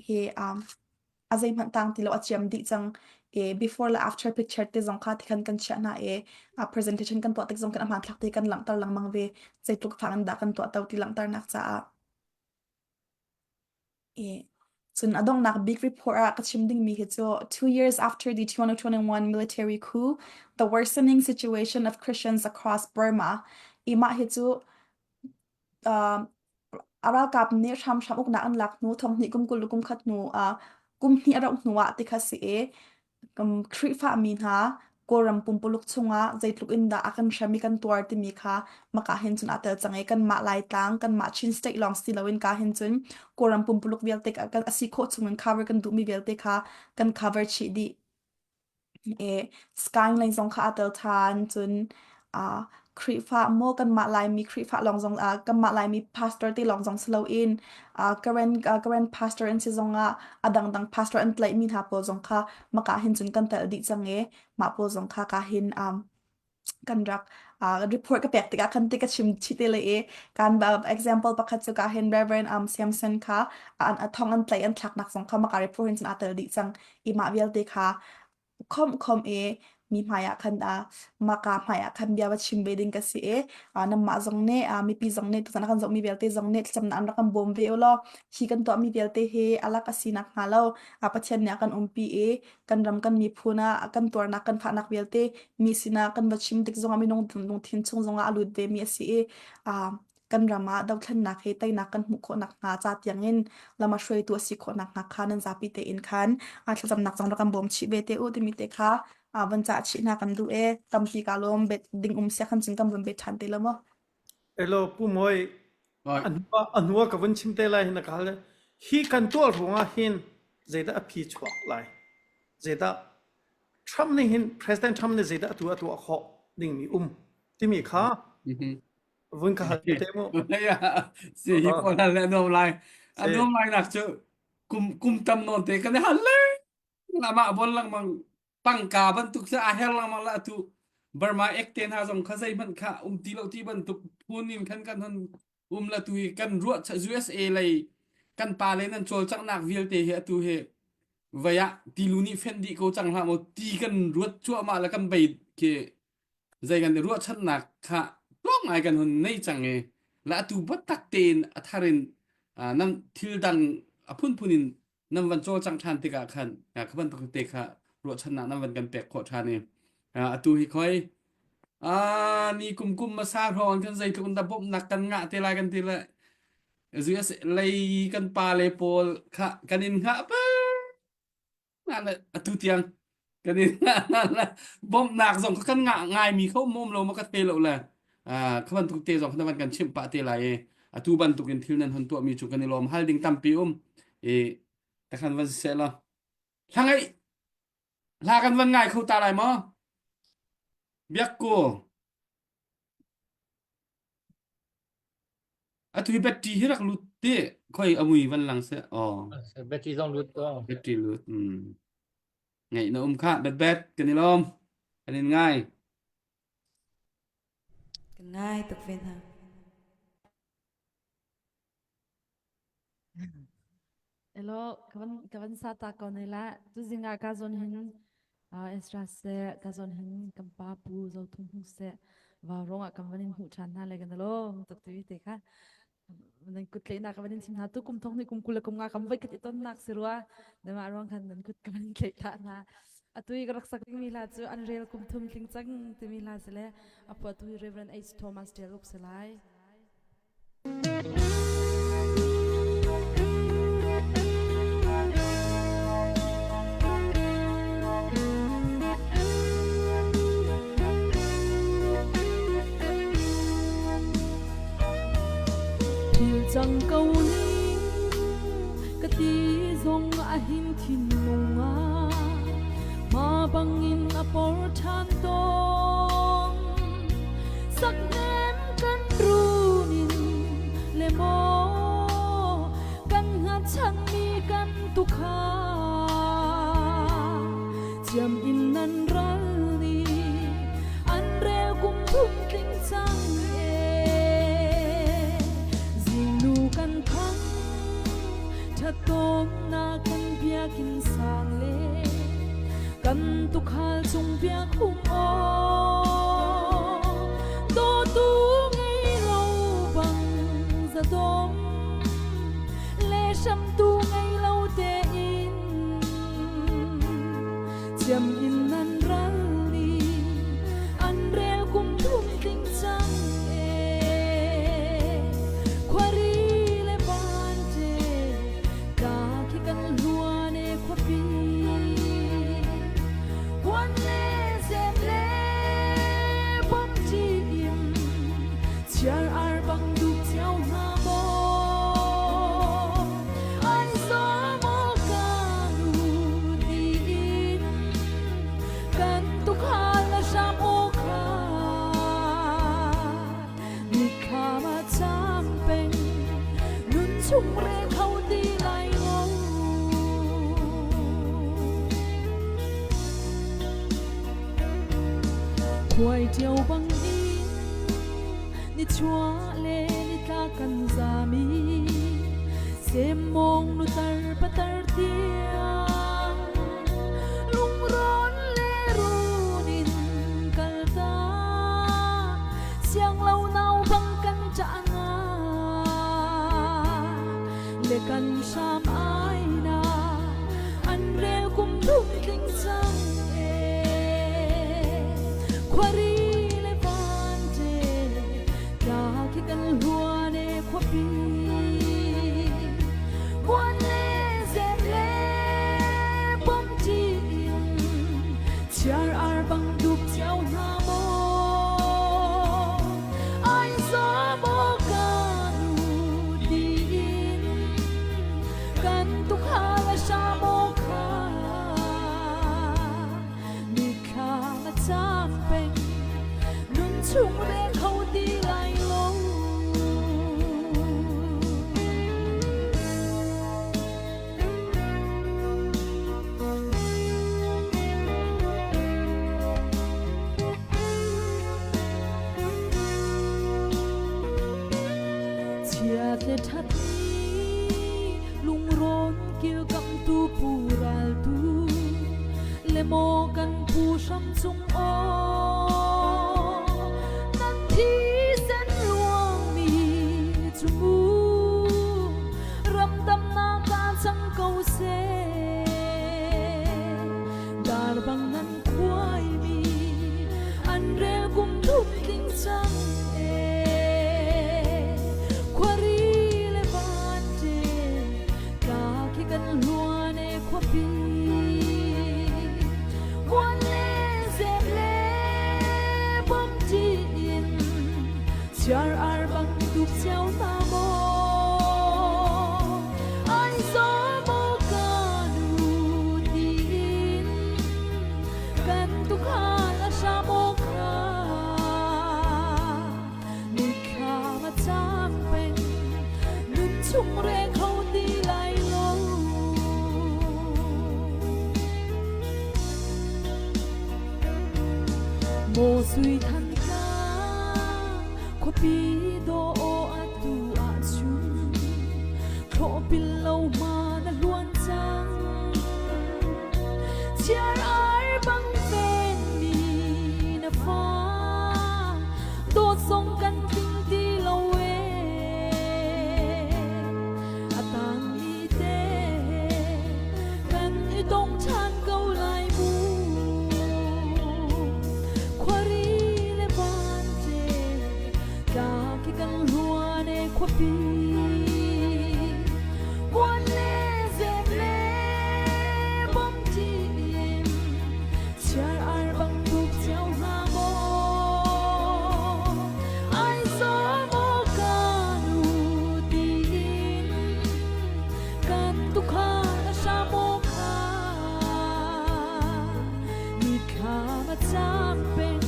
hi um, a zeihmanh tang ti lo a ciam dih cang i before le after picture te zong kha tikhan kan chiah hna i a presentation kan tuah tik zong kan a hmanthlak te kan langhter lengmang ve zeitluk fang in dah kan tuah to ti langhternak caah Cun a donghnak bik report ah ka chim dingmi hi cu 2 years after the 2021 military coup, the worsening situation of Christians across Burma. I mah hi cu uh, a ralkap nih hramhram uknak an lak hnu thonghnih kum 20 le kum khat hnu uh, kum hnih a rauh hnu ah ti kha si i Khrihfami hna Kawlram pumpuluk chungah zeitluk in dah a kan hrem i kan tuar timi kha maka hin cun aa tel cang i kanmah Laitlang, kanmah Chin State lawng si loin ka hin cun Kawlram pumpuluk vialte kan a si khawh chungin cover kan duhmi vialte kha kan cover chih dih. E, Skying lei zong kha aa tel ṭhan cun uh, Khrihfa maw kanmah Laimi Khrihfa lawng zong uh, kanmah Laimi pastor te lawng zong si loin uh, Karen uh, Karen pastor an si zongah a dangdang pastor an tlaihmi hna pawl zong kha maka hin cun kan tel dih cang i mah pawl zong kha ka hin um, kan rak uh, report ka pek tikah khan ti ka chim chih te le i kan example pakhat cu ka hin Reverend um, Samson kha an a thong an tlaih an thlaknak zong kha maka report hin cun aa tel dih cang i mah vialte kha khomh khomh i mi hmaiah khan uh, maka hmaiah khan bia va chim ve ding ka si i uh, nanmah zong nih uh, mipi zong nih tuzan kan zohmi vialte zong nih thlacamnak an rak kan bawm ve u law hi kan tuahmi vialte hi alak a si nak hnga lo uh, Pathian nih a kan umpi i kan ram kan miphun ah kan tuarnak kan fahnak vialte mi sinah kan va chim tik zongah minung lungthin chung zongah a lut ve mi a si i uh, kan ram ah dothlennak he teinak kan hmuh khawh nakhnga ca tiangin lam a hruaitu a si khawh nakhnga kha nan zapi tein khan a thlacamnak zong rak kan bawm chih ve te u timi te kha van cah chih hna kan duh e tampi ka lawm bet ding um sia khan cun kan vun bet ṭhan te lo maw Elo Pu Mawi a hnu ka vun chim te lai hin na ka hal hi kan tuah ruangah hin zeidah a phi chuak lai zeidah Trump nih hin President Trump nih zeidah atu a tuah khawh dingmi um timi kha Vun ka hal te mu. Si hi pawl hal le nuam lai. A nuam lai nak cu kum kum tam nawn te kan hal le. Amah bon lengmang tangka bantuk cu a her lengmang la atu Burma ek te hna zong kha zeihmanh kha um ti lo ti bantuk phun in khan kan hun um la tu hi kan ruah USA lei kan pa le nan cawlcanghnak vialte hi atu hi vei ah tilu nih fenh dih ko cang hlah maw ti kan ruat cuahmah le kan bei khi zei kan i ruahchannak kha tlawm ngai kan hun nei cang i la atu biatak tein a thar in nan thil dang a phunphun in nan van cawlcang ṭhan tikah khan kha bantuk te kha ruahchannak nan van kan pek khawh ṭhan i atu hi khoi ni kum kum masa hrawng kan zeitluk in dah bawmhnak kan ngah te lai kan ti le US lei kan pa le pawl kha kan in hngah peng atu tiang. Kan in bawmhnak zong kha kan ngah ngaimi kho mom lo ma ka thei lo le kha bantuk te zong kha van kan chimh pah te lai i atu bantuk in thil nan hon tuahmi cu kan i lawm hal ding tampi um i takhan van seh law hla ngai hla kan van ngai kho ta lai maw biak ku Atu hi battery hi rak lut te khoi a mui van lang seh. Oh. Battery zong lut ko. Battery lut. Mm. Ngaih na um kha bet bet kan i lawm. Kan in ngai. Kan ngai tuk ve hna. Elo ka van sa ta ko ne la tu zinga ka zon hin Ezra se ka zon hin kan pa pu zo thum hu se wa rong ah kan van in hmuh than hna le kan lo tuk ti te kha nan kut tle na ka van in chim hna tu kum thong ni kum kul le kum nga kam voi khat i ton nak si rua na ma ruang khan nan kut ka van tle tha na atui ka rak sak ding mi hla cu an rel kum thum tling cang timi hla se le a phuah tu Reverend H Thomas Tial Uk se lai. Thil cang ko ning ka ti zong a hin thinlung ah ma bangin a por ṭhan tawn Saknem kan runin le maw kan hngatchanmi kan tukha ciam in nan ral ni an rel kum thum tling cang e zingnu kan thang thatom na kan biakin sang le kan tukhal cung biak hum aw dawtu ngei lo bang zadom le hramtu ngei lo tein chiam in nan ral ni an rel kum thum tling cang e khuari le van te ka khi kan hluan e khuapi Kuan le zem le bom ṭi in chiar ar bang dup cio hna maw ai zaw maw ka nu tiin kan tukhal a hram aw kha mitthlam a cam peng nun chung re kho ti lai lo. Khuai ṭio bang in nichuah le nitlak kan zam i semmawng nutar patar tiang lungrawn le run in kaltak siang lo nau bang kan ṭah nga le kan hram ai na an rel kum thum tling cang e khuari le van te tla khi kan hluan e khuapi buan le zem le bom ti in chiar ar bang dup cio hna maw ai zaw maw ka nu tiin kan tukhal a hram aw kha mithlam a cam peng nun chung re kho ti lai lo. Chiat le ṭhat ni lungrawn kilkamtu pu raltu le maw kan pu hram cung aw nan thisen luangmi cu mu ramdamnak ah cang ko seh dar bang nan khuaimi an rel kum thum tling cang e khuari le van te ka khi kan hluan e khuapi. Chiar ar bang tuk cio hna maw? Ai zaw maw ka nu tiin kan tukhal a hram aw kha mitthlam a cam peng nun chung re kho ti lai lo. Maw sui than tlang khuapi dawh atu ahcun thlawhpil lo ma na hluan cang. Chiar ar bang venmi na fa dawt zong kan tling ti lo ee. A tangmi te kan i tong ṭhan ko lai mu. Khuari le vante tla khi kan hluan e khuapi. Kuan le zem le bom ṭin chiar ar bang tuk cio hna maw. Ai zaw maw ka nu tiin kan tukhal a hram aw kha mithlam a cam peng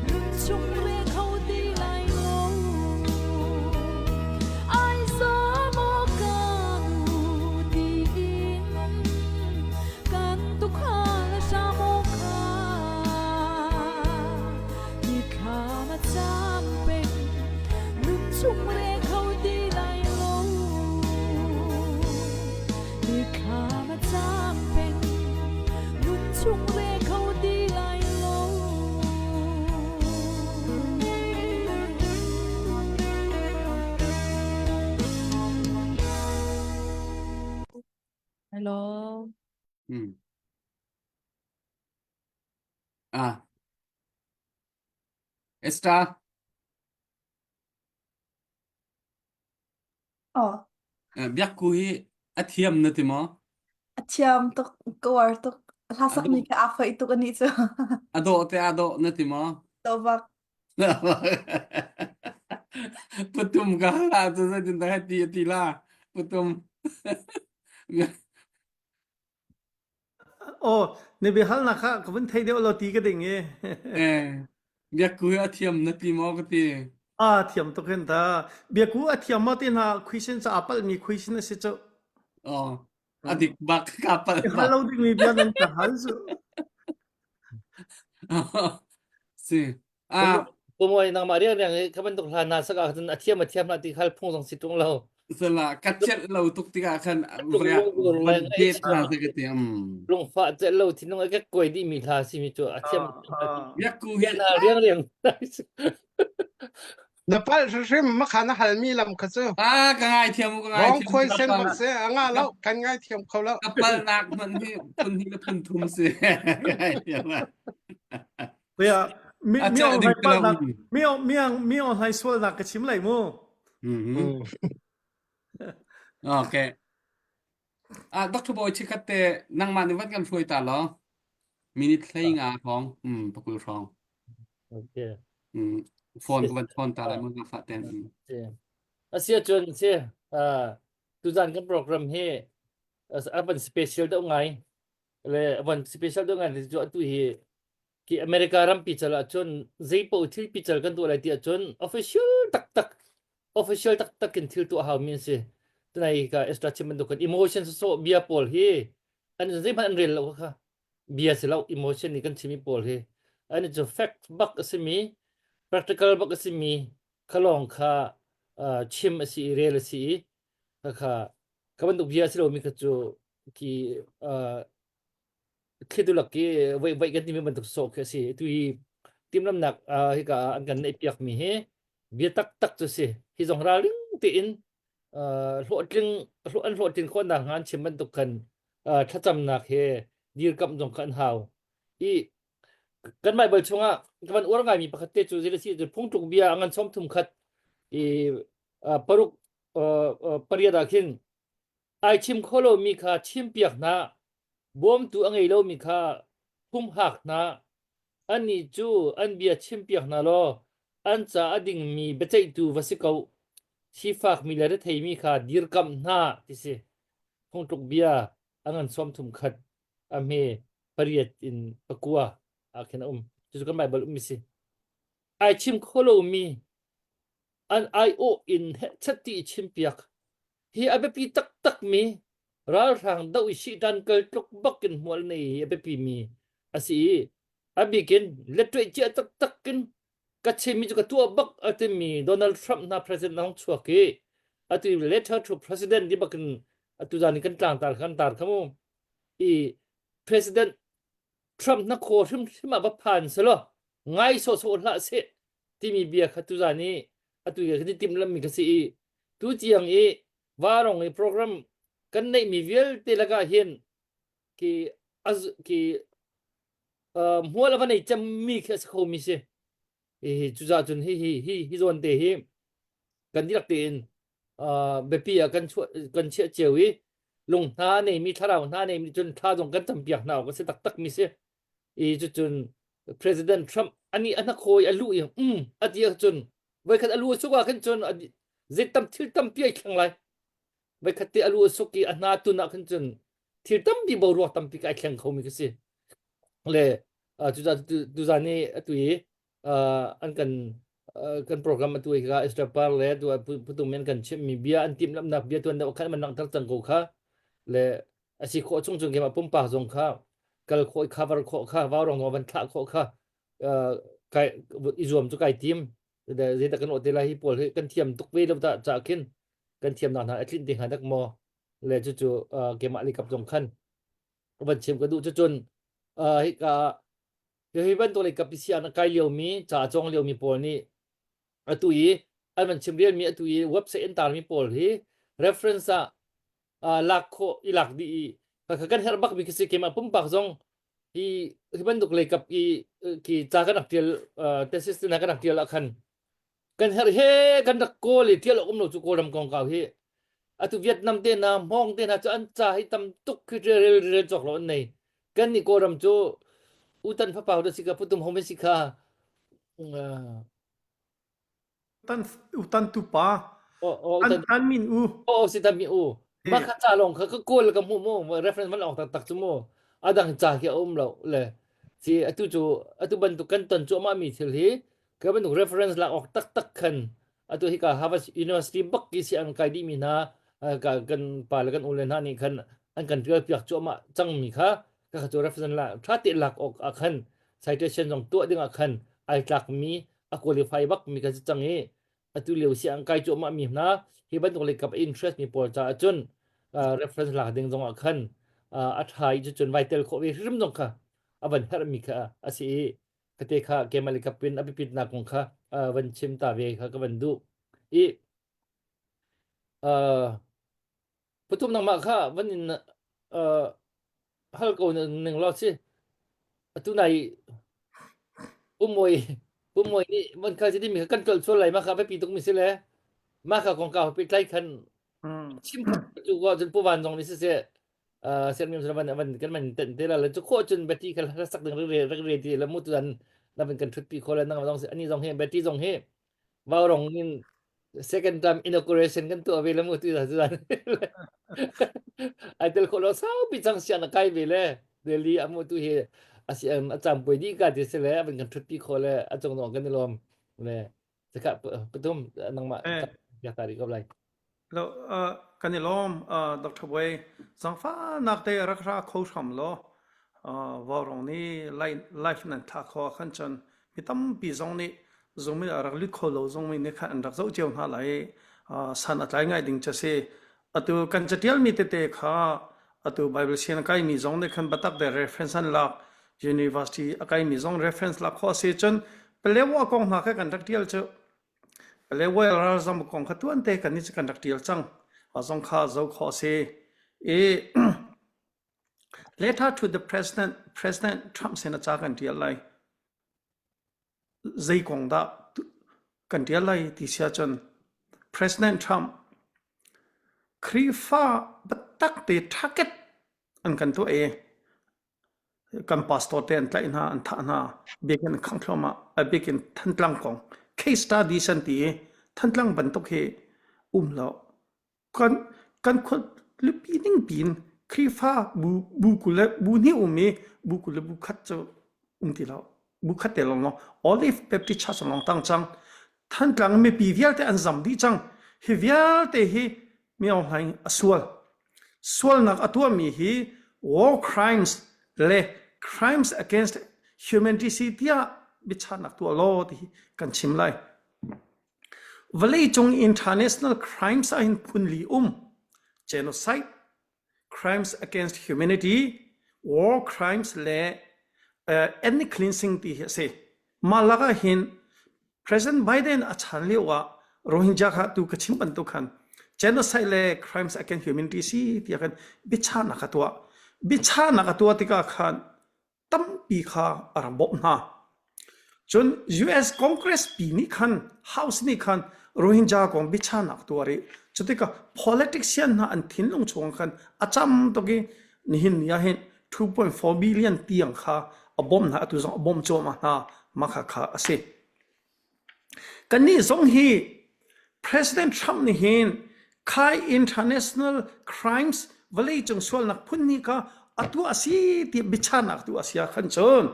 nun chung re kho ti lai lo. Ai zaw maw ka nu tiin kan tukhal a hram aw kha mithlam a cam peng nun chung re kho ti lai lo. Mithlam a cam peng nun chung re kho ti lai lo. Hello. Hmm. Ah. Esther. Oh. Biakku hi a thiam na ti maw? A thiam tuk, ka uar tuk. Hla sak mi kha aa foih tuk anih cu. A dawh te a dawh na ti maw? Dawh bak. Patum ka la cu zeitin dah ti a ti la. Patum. Aw, na biahalnak kha ka vun thei deuh lo ti ka ding i. Eh, biakku hi a thiam na ti maw ka ti. Ah, thiam tuk hin ta. Biakku a thiam maw ti hna khuisin ca aa palhmi khuisin a si cu. Oh, a dik bak ka palh I hal bak. lo dingmi bia nan ka hal cu. Si. Ah, Pumoi nangmah riang riang i kha bantuk hla na sak ah cun a thiam a thiam hlah ti khal phung zong si ṭung lo. Sala ka celh lo tuk tikah khan riak van det hna se ka ti. Um. Lungfah celh lo thinlung a kek kuai dih mi hla si mi cu a thiam Biakku hi na riang riang. Na palh hrimhrim makha na halmi lam kha cu. Ah ka ngai thiam ka ngai Rong khoi sen bak se a nga lo kan ngai thiam kho lo. Ka palnak hmanh hi phun hi le phun thum si. Ka ngai thiam. Kuya, mi A mi celh ong ding hlai ti lo. palhnak mi ong mi ong mi ong hlai sualnak ka chim lai mu. Mhm. Okay. Ah, Dr. Bawi chikhat te nangmah nih van kan hruai ta law. Minute hlei nga hrawng, um, pakul hrawng. Okay. Um, phone ka van phone ta lai mu nga fa ten. Um. Asia cun si ah tuzan kan program hi a van special deuh ngai le a van special deuh ngai cu atu hi ki America rampi cal ahcun zeipaoh thil pical kan tuah lai ti ahcun official taktak official taktak in thil tuah hau mi an si. Tunai ka extra chim bantuk kan emotion sawsawh bia pawl hi an zeihmanh an rel lo kha bia si lo emotion nih kan chimi pawl hi an cu fact bak a simi practical bak a simi khalong kha uh, chim a si i rel a si i kha kha ka bantuk bia si lomi kha cu ki uh, thlitu lak i voi voi kan timi bantuk sawh khi a si. Tu hi timhlamnak hika ah an kan neihpiak mi hi bia taktak cu si. Hi zong ralring tein hlawhtling an hlawhtlin khawhnak hnga an chim bantuk khan thlacamnak he dirkamh zong kha an hau. I kan Bible chungah ka van uar ngaimi pakhat te cu zei si cu phungtluk bia a ngan sawm thum khat i paruk pariat ah khin Ai chim kho lomi kha chimpiak hna, bawmtu a ngei lomi kha humhak hna. Annih cu an bia chimpiak hna law. An ca a dingmi biaceihtu va si ko. Sifakmi le retheimi kha dirkamh hna ti si. Phungtluk bia a ngan sawm thum khat a hme pariat in pakua ah khin a um. Cucu kan Baibal ummi si. Ai chim kho lomi an aiawh in hehchet ti i chimpiak hi a biapi taktakmi ralhrang doh i sihtan kal tluk bak in hmual nei hi a biapi mi a si i a bikin lettuai cia taktak in ka chimmi cu ka tuah bak a timi Donald Trump hna president hong chuak i atu letter to president ti bakin atu zan in kan tlangtar kan tar kha mu i president Trump na khaw hrimhrim ah va phan selaw ngai sawhsawh hlah seh timi bia kha tuzan i atu i kan i timhlammi kha si i tu tiang i varong i program kan neihmi vialte lakah hin ki az ki uh, hmual a va nei cemmi khi a si khomi si. Hihi cucaah cun hi hi hi hi zawn te hi kan dihlak tein uh, biapi ah kan chuah kan chiah cio i lung hna neimi thlarau hna neimi cun thla zong kan campiak hna awk a si taktak mi si i cucun President Trump ani a hnakhawi a luh i um a ti ahcun voikhat a lu a suk ah khin cun zei tam thil tampi ai thleng lai voikhat te a lu a suk i a hna tun ah khin cun thil tampi boruak tampi ka ai thleng khomi ka si le cucaah tuzan i atu i an kan kan program atu i ka Esther Par le tu putung men kan chimmi bia an timhlamhnak bia tuan deuh khan man langhter cang ko kha le a si khawh chung chung keimah pumpak zong kha kal khawh i cover khawh kha vaurong zong van thlah khawh kha kai i zuam cu kai tim zeidah kan awh te lai hi pawl hi kan thiam tuk ve lo ta ca khin kan thiamnak hna a tlinh te hnga dak maw le cucu keimah likap zong khan van chim ka duh cucun hika hi bantuk lei kap si an kai liomi ca cawng liomi pawl nih atu i an van chim rialmi atu i website an tarmi pawl hi reference ah lak khawh i lak dih i kan herh bak mi khi si keimah pumpak zong hi hi bantuk lei kap i ki ca kan rak tial thesis na kan rak tial ah khan kan herh he kan rak kawl i tial awk um lo cu kawlram kongkau hi atu Vietnam te na Hmong te na cu an ca hi tam tuk khi rel rel cawk lo an nei kan nih kawlram cu utan fapau da si ka putum hom si kha Tan utan tu pa oh an tan min u oh si tan min u mah kha ca lawng kha ka kawl ka hmuh mu reference man awk taktak cu mu adang ca khi a um lo le si atu cu atu bantuk kan ton cu mi thil hi ka bantuk reference lak awk taktak khan atu hi ka Harvard University bak ki si an kai dih mi hna ka kan pa le kan u le hna nih khan an kan tial piak cuahmah cang mi kha ka kha cu reference la tha te lak awk ah khan citation zong tuah ding ah khan ai tlak mi a qualify bak mi ka si cang i atu lio si an kai cuahmah mi hna hi bantuk lei kap interest mi pawl caah cun reference lak ding zong ah khan a tha i cun vai tel khawh ve hrim zong kha a van herh mi kha a si i kate kha kemal kapin a biapit nak kong kha van chim ta ve kha ka van duh i pathum nangmah kha van in hal ko ning law si atu nai pumoi pumoi nih van kal si mi kan tlol sual lai ma kha biapi tuk mi si le ma kha kong ka pi tlai khan chim cu ko cun puvan zong nih siseh sianginn sun van van kan man ten te la le chu kho cun beti kha la sak ding re re re ti la mu tu an na van kan thut pi kho le nang zong ani zong he beti zong he vaurong in second time inauguration kan tuah ve le mu tu zan ai tel kho lo sau pi chang sian a kai ve le Delhi amu tu hi asi an a cham pui di ka ti se le van kan thut pi kho le a chung nong kan i lom le Saka pathum nangmah ya tari ko lai. Lo kan i lawm Dr. Buai zangfahnak te rak ra kho hram law vaurawng nih life nan thlah kho khan cun mi tampi zong nih zung mi rak lut kho lo zong mi nih khan an rak zoh cio hna lai san a tlai ngai ding cha si atu kan catial mi tete kha atu Bible sian kai mi zong nih khan batak de reference an lak university a kai mi zong reference lak kho si cun Palewa kong hna kha kan rak ṭial cu Palewa ralzam kong kha tuante kan nih cu kan rak ṭial cang. A zong kha zoh khawh a si. I letter to the president, President Trump sin a ca kan ṭial lai. Zei kong dah kan ṭial lai ti si ahcun President Trump Khrihfa biatak te target an kan tuah i kan pastor te an tlaih hna an thah hna biakinn an khangh thluahmah a bikin Thantlang kong Case studies an ti i Thantlang bantuk hi um lo. Kan kan khualipi ning piin Khrihfa bu bu 20 le bu hnih um i bu 20 le bu khat cu um ti lo. Bu khat te lawng lawng Olive Baptist Church lawng tang cang. Thantlang mipi vialte an zam dih cang. Hi vialte hi Mi Aung Hlaing a sual. Sualnak a tuahmi hi war crimes le crimes against humanity si tiah biachahnak tuah law ti hi kan chim lai. Vawleicung international crimes ah hin phunli um. Genocide, crimes against humanity, war crimes le uh, ethnic cleansing ti hi a si. Mah lakah hin President Biden a chan lio ah Rohingya kha tu ka chim bantuk khan genocide le crimes against humanity si tiah khan biachahnak a tuah. Biachahnak a tuah tikah khan tampi kha a rak bawmh hna. Cun US Congress pi nih khan House nih khan Rohingya kong biachahnak tuah rih. Cutikah politician hna an thinlung chung khan a cam tuk i nihin ni ah hin 2.4 billion tiang kha a bawmh hna atu zong a bawmh cuahmah hna mah kha kha a si. Kannih zong hi President Trump nih hin khai international crimes vawleicung sualnak phun ni kha a tuah a si ti biachahnak tu a si ah khan cun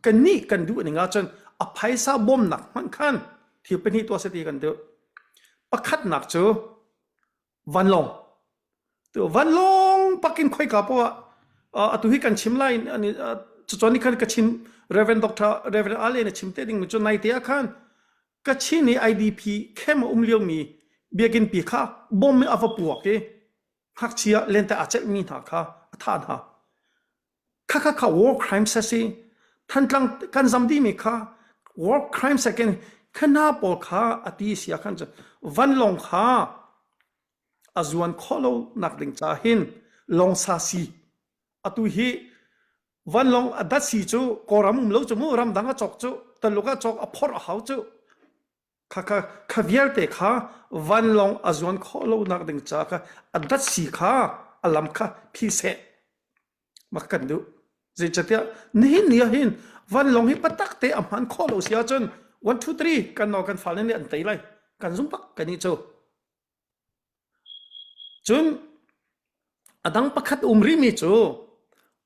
kannih kan duh ning ahcun a phaisa bawmnak hmanh khan thil pahnih tuah seh ti kan duh. Pakhatnak cu vanlawng vanlawng pakin khoika poah atu hi kan chim lai cucun ni khan ka chim Reverend Dr. Reverend Ale na chim te ding cu nai te ah khan Kachin i IDP camp a um lio mi biakinn pi kha bom in a va puak i ngakchia lente aa celhmi hna kha a thah hna. Khakha kha war crimes a si. Thantlang kan zam dihmi kha war crimes a ken khana pawl kha a ti si ah khan cun vanlawng kha a zuan khawh lo nak ding ca hin lawngsa si atu hi vanlawng a dat si cu kawlram um lo cu mu ramdang a cawk cu taluk a cawk a phorh a hau cu kha kha kha vialte kha vanlawng a zuan khawh lo nak ding ca kha a dat si kha a lam kha phi seh mak kan duh zeicatiah nihin ni ah hin vanlawng hi patak te a hman khawh lo si ahcun 1 2 3 kan naw kan fale nih an tei lai kan zum bak kan i cu Cun a dang pakhat um rihmi cu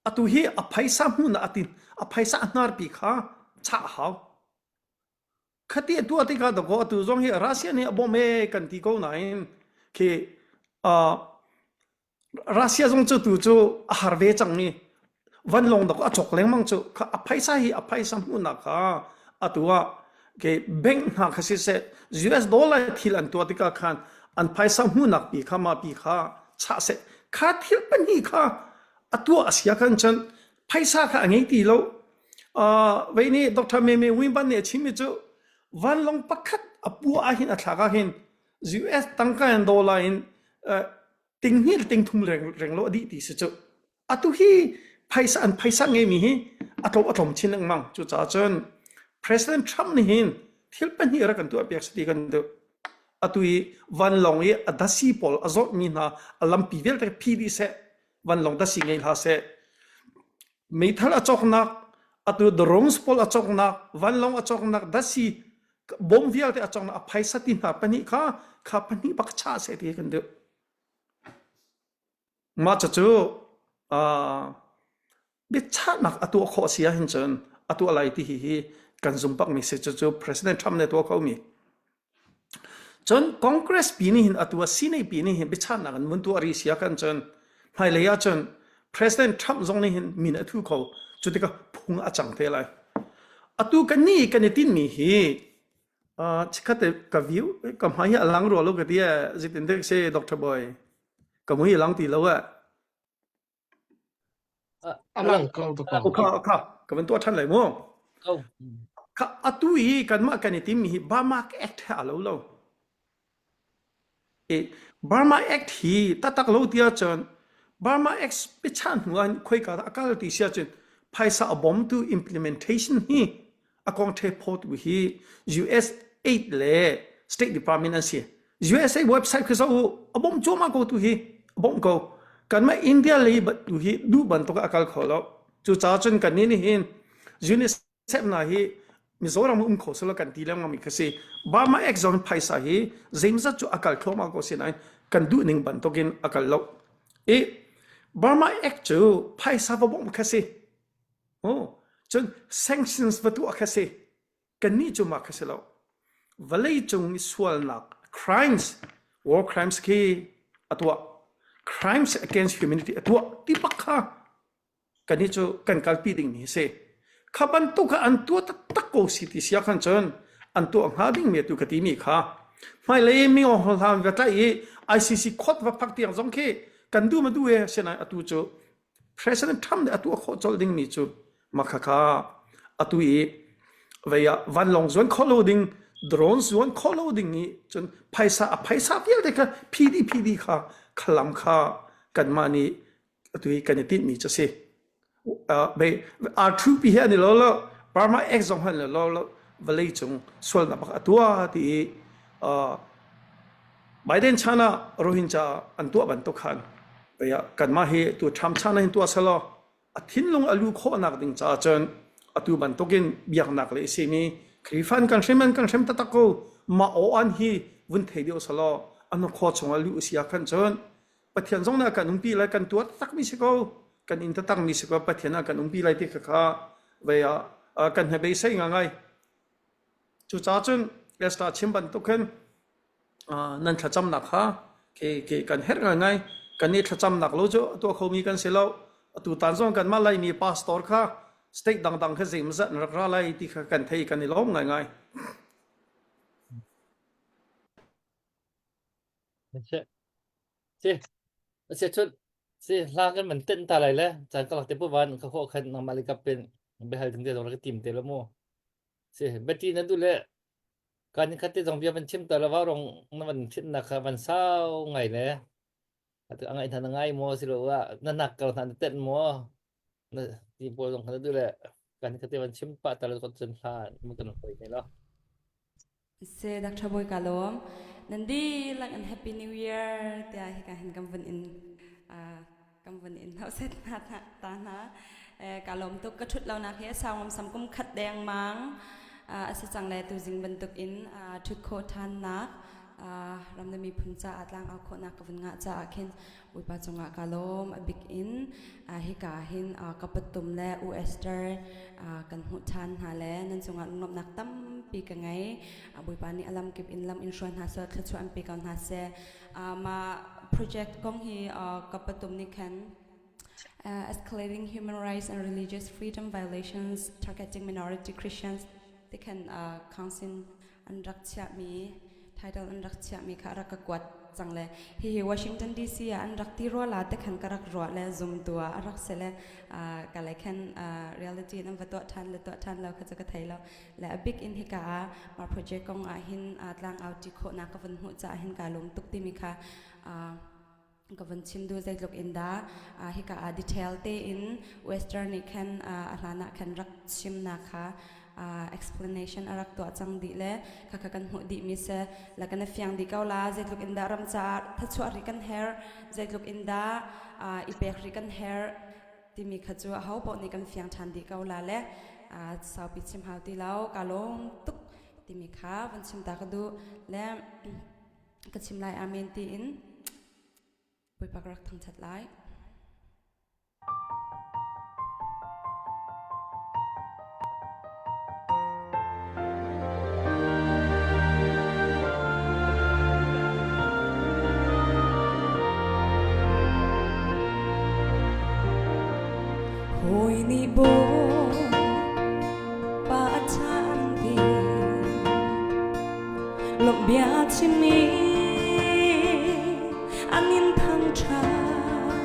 atu hi a phaisa hmun ah a tin a phaisa a hnarpi kha chah a hau. Khati a tuah tikah dakaw atu zong hi Russia nih a bawmh ee kan ti ko nain khi uh, Russia zong cu tu cu a har ve cang i vanlawng dok a cawk lengmang cu kha a phaisa hi a phaisa hmuhnak kha atu ah ke bank hna kha siseh US dollar thil an tuah tikah khan an phaisa hmuhnak pi kha ma pi kha chah seh kha thil pahnih kha a tuah a sia khan cun phaisa kha a ngei ti lo uh, vei nih Dr. Me Me Win Ban nih a chimmi cu vanlawng pakhat a puah ah hin a thlak ah hin US tangka in dollar in uh, tinghnih le tingthum reng reng lo a dih ti si cu atu hi phaisa an phaisa ngeimi hi a tlawm a tlawm chin lengmang cucaah cun President Trump nih hin thil pahnih rak kan tuah piak si ti kan duh atu i vanlawng i a dasi pawl a zawtmi hna a lampi vialte phi dih seh vanlawng dasi ngei hlah seh meithal a cawknak atu drones pawl a cawknak vanlawng a cawknak dasi bom vialte a cawknak a phaisa ti hna pahnih kha kha pahnih bak cha seh ti kan duh mah cucu biachahnak a tuah khawh si ahhin cun a tuah lai ti hi hi kan zum bak mi si cucu President Trump nih a tuah kho mi Cun Congress pi nih hin atu ah Senate pi nih hin biachahnak an vun tuah rih si ah khan cun hmailei ah cun President Trump zong nih hin min a thu kho. Cu tikah phung a cang te lai. Atu kannih kan i tinhmi hi uh, chikkhat te ka view ka hmai hi a lang rua lo ka ti eh zeitin dek si Dr. Boy ka mui a lang ti lo eh A lang ko to ko. Kha kha ka van tuah ṭhan lai mu. Kha atu i kanmah kan i timmi hi Burma Act he a lo lo. E Burma Act hi tatak lo ti ahcun Burma Act pechan hnu ah khoika dah a kal ti si ahcun phaisa a bawmtu implementation hi a kong ṭhe phawtu hi US aid le State Department an si. USA website khi zoh u, a bawmh cuahmah ko tu hi, a bawmh ko. Kanmah India lei tu hi duh bantuk a kal kho lo. Cucaah cun kannih nih hin UNICEF hna hi Mizoram um kho selaw kan ti lengmang mi kha si. Burma Act zong phaisa hi zeimzat cu a kal thluahmah ko si nain kan duh ning bantukin a kal lo. I Burma Act cu phaisa va bawmh kha si. Oh, cun sanctions va tuah kha si. Kannih cu mah kha si lo. Vawlei cung i sualnak crimes, war crimes khi a tuah. Crimes against humanity a tuah ti bak kha Kannih cu kan kalpi dingmi a si. Kha bantuk kha an tuah taktak ko si ti si ahkhan cun an tuah hnga dingmi atu ka timi kha hmailei mi hlan va tlaih i ICC court va phak tiang zong khi kan duh ma duh e asinain atu cu President Trump nih a tuah khawh colh dingmi cu mah khakha atu i vei ah vanlawng zuan khawh lo ding drone zuan khawh lo ding i cun phaisa a phaisa vialte kha PD PD kha khalam kha kanmah nih atu hi kan i tinhmi cu a si. R2P hi an i lo lo, Burma Act zong an i lo lo, vawlei cung sualnak bak a tuah ti i Biden chan ah Rohingya an tuah bantuk khan kanmah hi tu Trump chan ah hin tuah selaw a thinlung a lu khawhnak ding caah cun atu bantukin biaknak le simi Khrihfa an kan hrem an kan hrem taktak ko mah aw an hi vun thei deuh selaw an khua chungah luh si ah khan cun Pathian zong nih a kan umpi lai kan tuar takmi si ko kan in takmi si ko Pathian a kan umpi lai ti kha kha vei ah kan he beisei ngai cucaah cun Esther chim bantuk khin nan thlacamnak kha ke ke kan herh ngai kan i thlacamnak lo cu tuah khomi kan si lo atu tan zong kanmah Laimi pastor kha state dangdang kha zeimazat an rak ra lai ti kha kan thei kan i lawm ngaingai. Si. Si chun si hla kan man ten ta lai le caan ka lak te pu van ka kho khan nangmah le kap pen behal ding te zong ka tim te lo mu. Si beti na du le kan khat te zong bia van chim ta la wa rong na van thin na kha van sau ngai le atu angai than ngai mo si lo wa na nak kal na ten mo na ti pawl zong kha na du le kan khat te van chim pa ta le ko chun hla mu kan hoi ne lo. Se Dr. Bawi ka lawm. Nan dihlak an Happy New Year tiah hika hin kan vun in kan vun in hauset hna ta hna. Ka lawm tuk ka thut lonak hi sau ngam sam kum khat deng mang a si cang le tuzing bantuk in thut khawh than nak ram le miphun caah tlang au khawhnak ka vun ngah caah khin Bawipa cungah ka lawm. A bik in hika hin ka patum le U Esther kan hmuh ṭhan hna le nan cungah lunglawmhnak tampi ka ngei. Bawipa nih a lamkip in lam in hruai hna seh, thluachuah in pe ko hna seh. Mah project kong hi ka patum nih khan escalating human rights and religious freedom violations targeting minority Christians ti khan council an rak chiahmi title an rak chiahmi kha a rak ka kuat cang le hihi Washington DC ah an rak ti rua la te khan ka rak ruah le zumtu ah a rak si le ka le khan reality in an va tuah ṭhan le tuah ṭhan lo kha cu ka thei lo le a bik in hika ah mah project kong ah hin tlang au ṭi khawhnak ka vun hmuh caah hin ka lung tuk timi kha ka vun chim duh zeitluk in dah hika ah detail tein western nih khan a hlan ah khan rak chimnak kha explanation a rak tuah cang dih le khakha kan hmuh dih mi se la kan fiang dih ko la zeitluk in dah ram caah thachuah ri kan her zeitluk in dah i pek ri kan her timi kha cu aho paoh nih kan fiang ṭhan dih ko la le saupi chim hau ti lo ka lawm tuk timi kha vun chim ta ka duh le ka chim lai amen tiin Bawipa ka rak thangṭhat lai. Hawi nih pa a ṭhan ti Lawmh bia chimmi an in thangṭhat.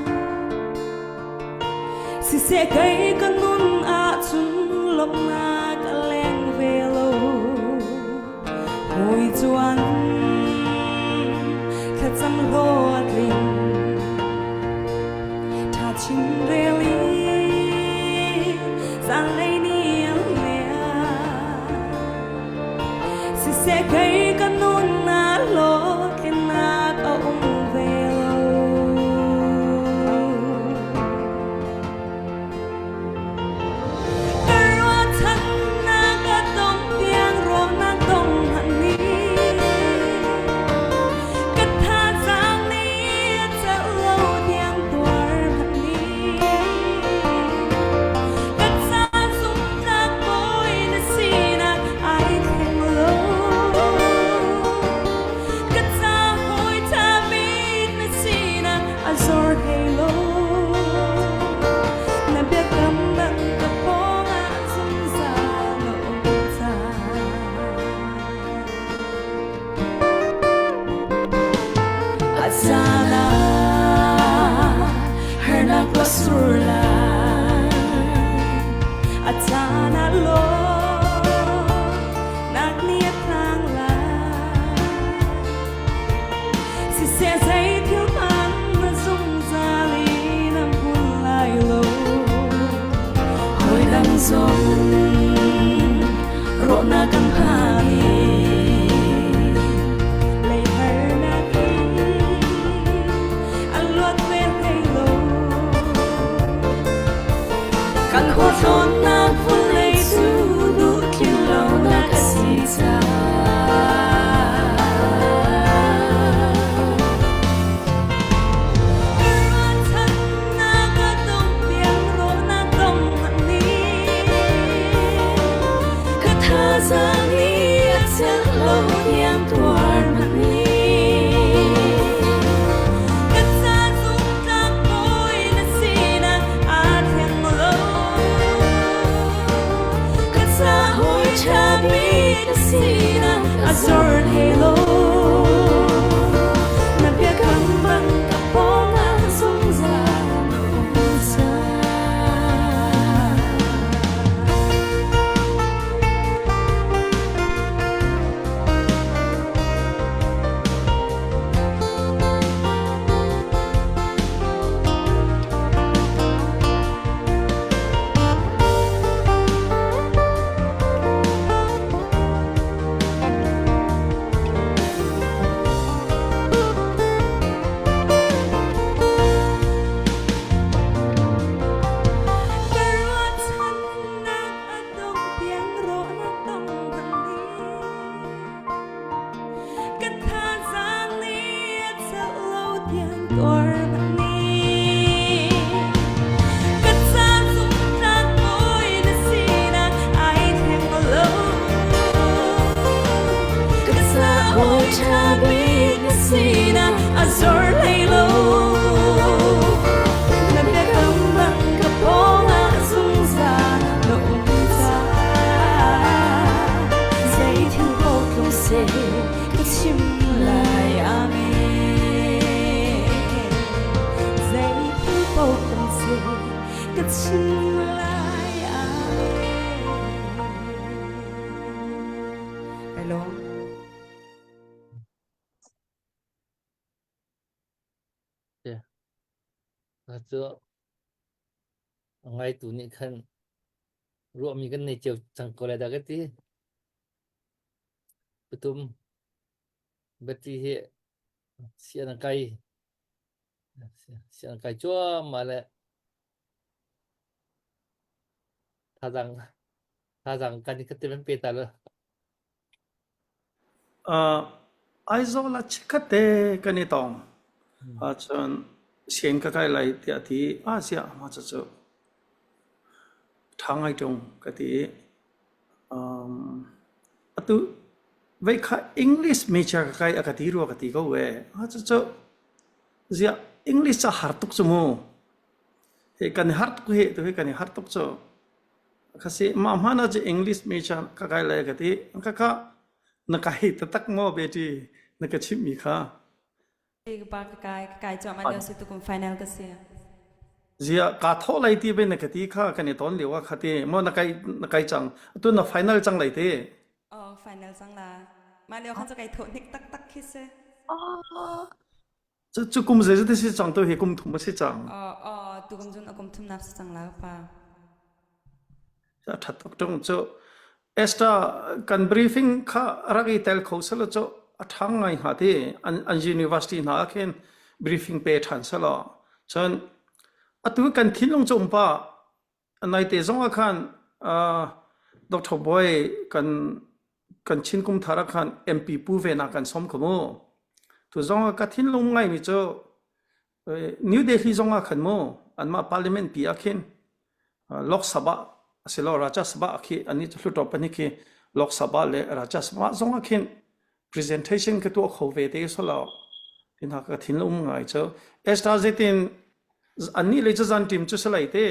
Siseh kei ka nun ahcun lawmhnak a leng ve lo. Hawi cuan thlacam hlawh a tling. Ṭha chin rel i zanlei ni an liam. Siseh kei ka nunnak hlawhtlinnak a um ve lo. Ka ruahchannak a dong. A caan ah lawmnak ni a tlang lai. Siseh zei thil hmanh na zungzal in a hmun lai lo. Hawi dang zong rawhnak kan phan i lei harnak in an luat ve hlei lo. Kan khualtlawnnak vawlei cu duh tlin lonak a si caah. Ka ruahchannak a dong tiang rawhnak dong hmanh nih ka thazaang nih a celh lo tiang tuar hmanh nih ka ca zungtlak bawi na sinak aa thleng lo ka ca hawi ṭha bik na sinak a zor hlei lo na biakam bang ka pawngah zungzal na um cang. Ka ruahchannak a dong tiang rawhnak dong hmanh nih Ka thazaang nih a celh lo tiang tuar hmanh nih Ka ca zungtlak bawi na sinak ai thleng lo Ka ca hawi ṭha bik na sinak a zor hlei lo Na biakam bang ka pawngah zungzal na um caah zei thil paoh tlung seh ka chim lai amen zei thil paoh tlung seh ka chim lai amen Kai lawm. Cu a ngaitu nih khan ruahmi kan nei cio cang ko lai dah ka ti. Patum bati hi sian a kai sian a kai cuahmah le thazaang thazaang kan i khat te van pe ta lo. Uh, Aizawl ah chikkhat te kan i tong. Ahcun sianginn ka kai lai tiah a ti. Ah ziah mah cucu ṭha ngai ṭung ka ti i um, atu veikha English major ka kai a ka ti rua ka ti ko ve. Ah cucu ziah English ca har tuk cu mu. Hi kan i har tuk hi tu hi kan i har tuk cu. Khasi mah hmanh ah cu English major ka kai lai ka ti. Ka ka na kai taktak maw beti na ka chimhmi kha? Ka pa ka kai ka kai cuahmah lio si tukum final ka si. Zia kaa thawh lai ti be na ka ti kha kan i ton lio ah kha ti maw na kai na kai cang atu na final cang lai ti. Oh final cang la. Mah lio khan cu kai thawh hnik taktak khi si. Cu cu kum zeizat si cang tu hi kum thum a si cang. Oh oh tukum cun a kum thumnak si cang la ka pa. A ṭhat tuk ṭung cu Esther kan briefing kha rak i tel kho selaw cu a ṭhang ngai hnga ti an an university hna ah khin briefing pe ṭhan selaw cun atu kan thinlung cu um pa naite zong ah khan uh, Dr. Boy kan kan Chin kum thar ah khan MP pu ve na kan som kho mu tu zong ah ka thinlung ngai mi cu New Delhi zong ah khan mu anmah parliament pi ah khin Lok Sabha asilo Rajya Sabha khi ani cu Hluttaw pahnih khi Lok Sabha le Rajya Sabha zong ah khin presentation ka tuah kho ve te solo tin ha ka thin um ngai chu Esther zetin anni le cu zan team cu salai te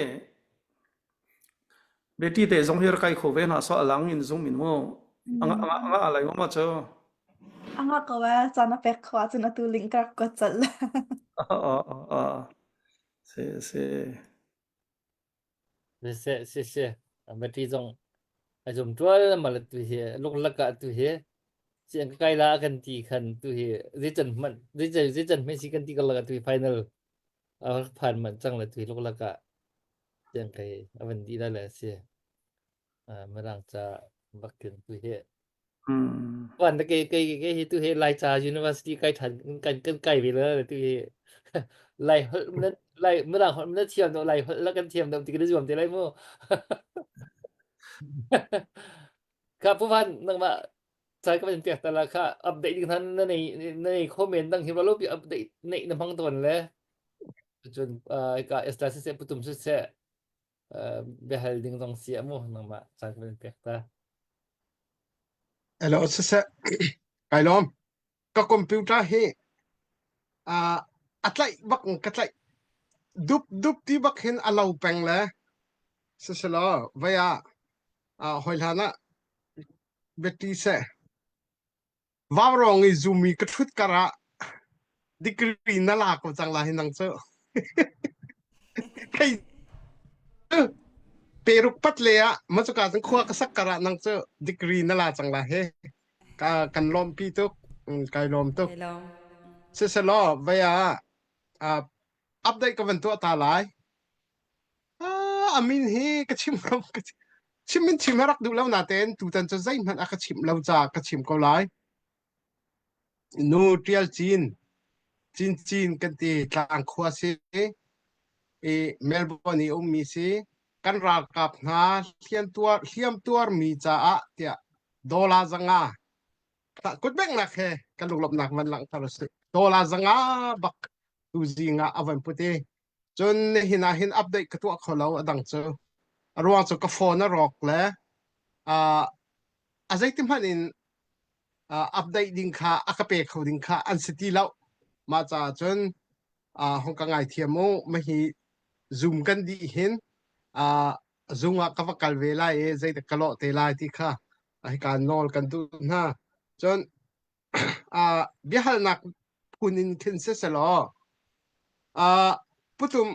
Beti te zong hi rak kai kho ve hna so alang in zoom in mu anga anga anga alai ma chu Anga ko eh caan a pek kho ahcun atu link ka rak kuat colh. a a a a si si Siseh, siseh. Battery zong a zum tual ma la tu hi luklak ah tu hi si an kai la kan ti khan tu hi zeican hmanh zeican zeican hme si kan ti kalak tu hi final a phan man cang la tu hi luklak ah tiang kai avan di la le si mirang ca bakin tu hi Wan ke ke ke hi tu hi Lai ca University kai than kan kan kai ve le tu hi Lai holh na Lai mirang holh na thiam do Lai holh la kan thiam do ti kan zuam te lai mu Ka pu van nangmah cai ka van piak ta la kha update ding han na nei na nei comment dang hi lo pi update nei na hmang ton le cun ka esta se se putum se se biahal ding zong si amu nangmah caan ka van pek ta. Hello siseh kai lawm ka computer hi uh, a tlaih bak ka tlaih dup dup ti bak hin a lo peng le siselaw vai ah uh, hoi hlan ah biati seh Vaurawng i zumi ka ṭhut kar ah degree na la ko cang la hi nang cu. Kei peruk pat le ah macuka cun khua ka sak kar ah nang cu degree na la cang la he. Ka kan lawmpi tuk. Kai lawm tuk. Siselaw vei ah uh, update ka van tuah ta lai. Ah, a min hi ka chim ko ka chim in chim rak duh lo natein tutan cu zeihmanh a ka chimh lo caah ka chim ko lai. Nu Tial Cin, Cin Cin kan ti tlang khua si i Melbourne i ummi si kan ralkap hna hliam tuar hliam tuarmi caah tiah dollar zanga kutbengnak he kan lunglawmhnak van langhter a si. Dollar zanga bak tu zing ah a van put i Cun nihin ah hin update ka tuah kho lo a dang cu. A ruang cu ka phone a rawk le uh, a zeiti hmanh in uh, update ding kha a ka pe kho ding kha an si ti lo. Mah caah cun uh, hong ka ngaithiam u mahi Zoom kan dih hin uh, zung ah ka va kal ve lai i zeidah ka lawh te lai ti kha hika nawl kan duh hna. Cun uh, biahalnak phun in khin siselaw uh, putum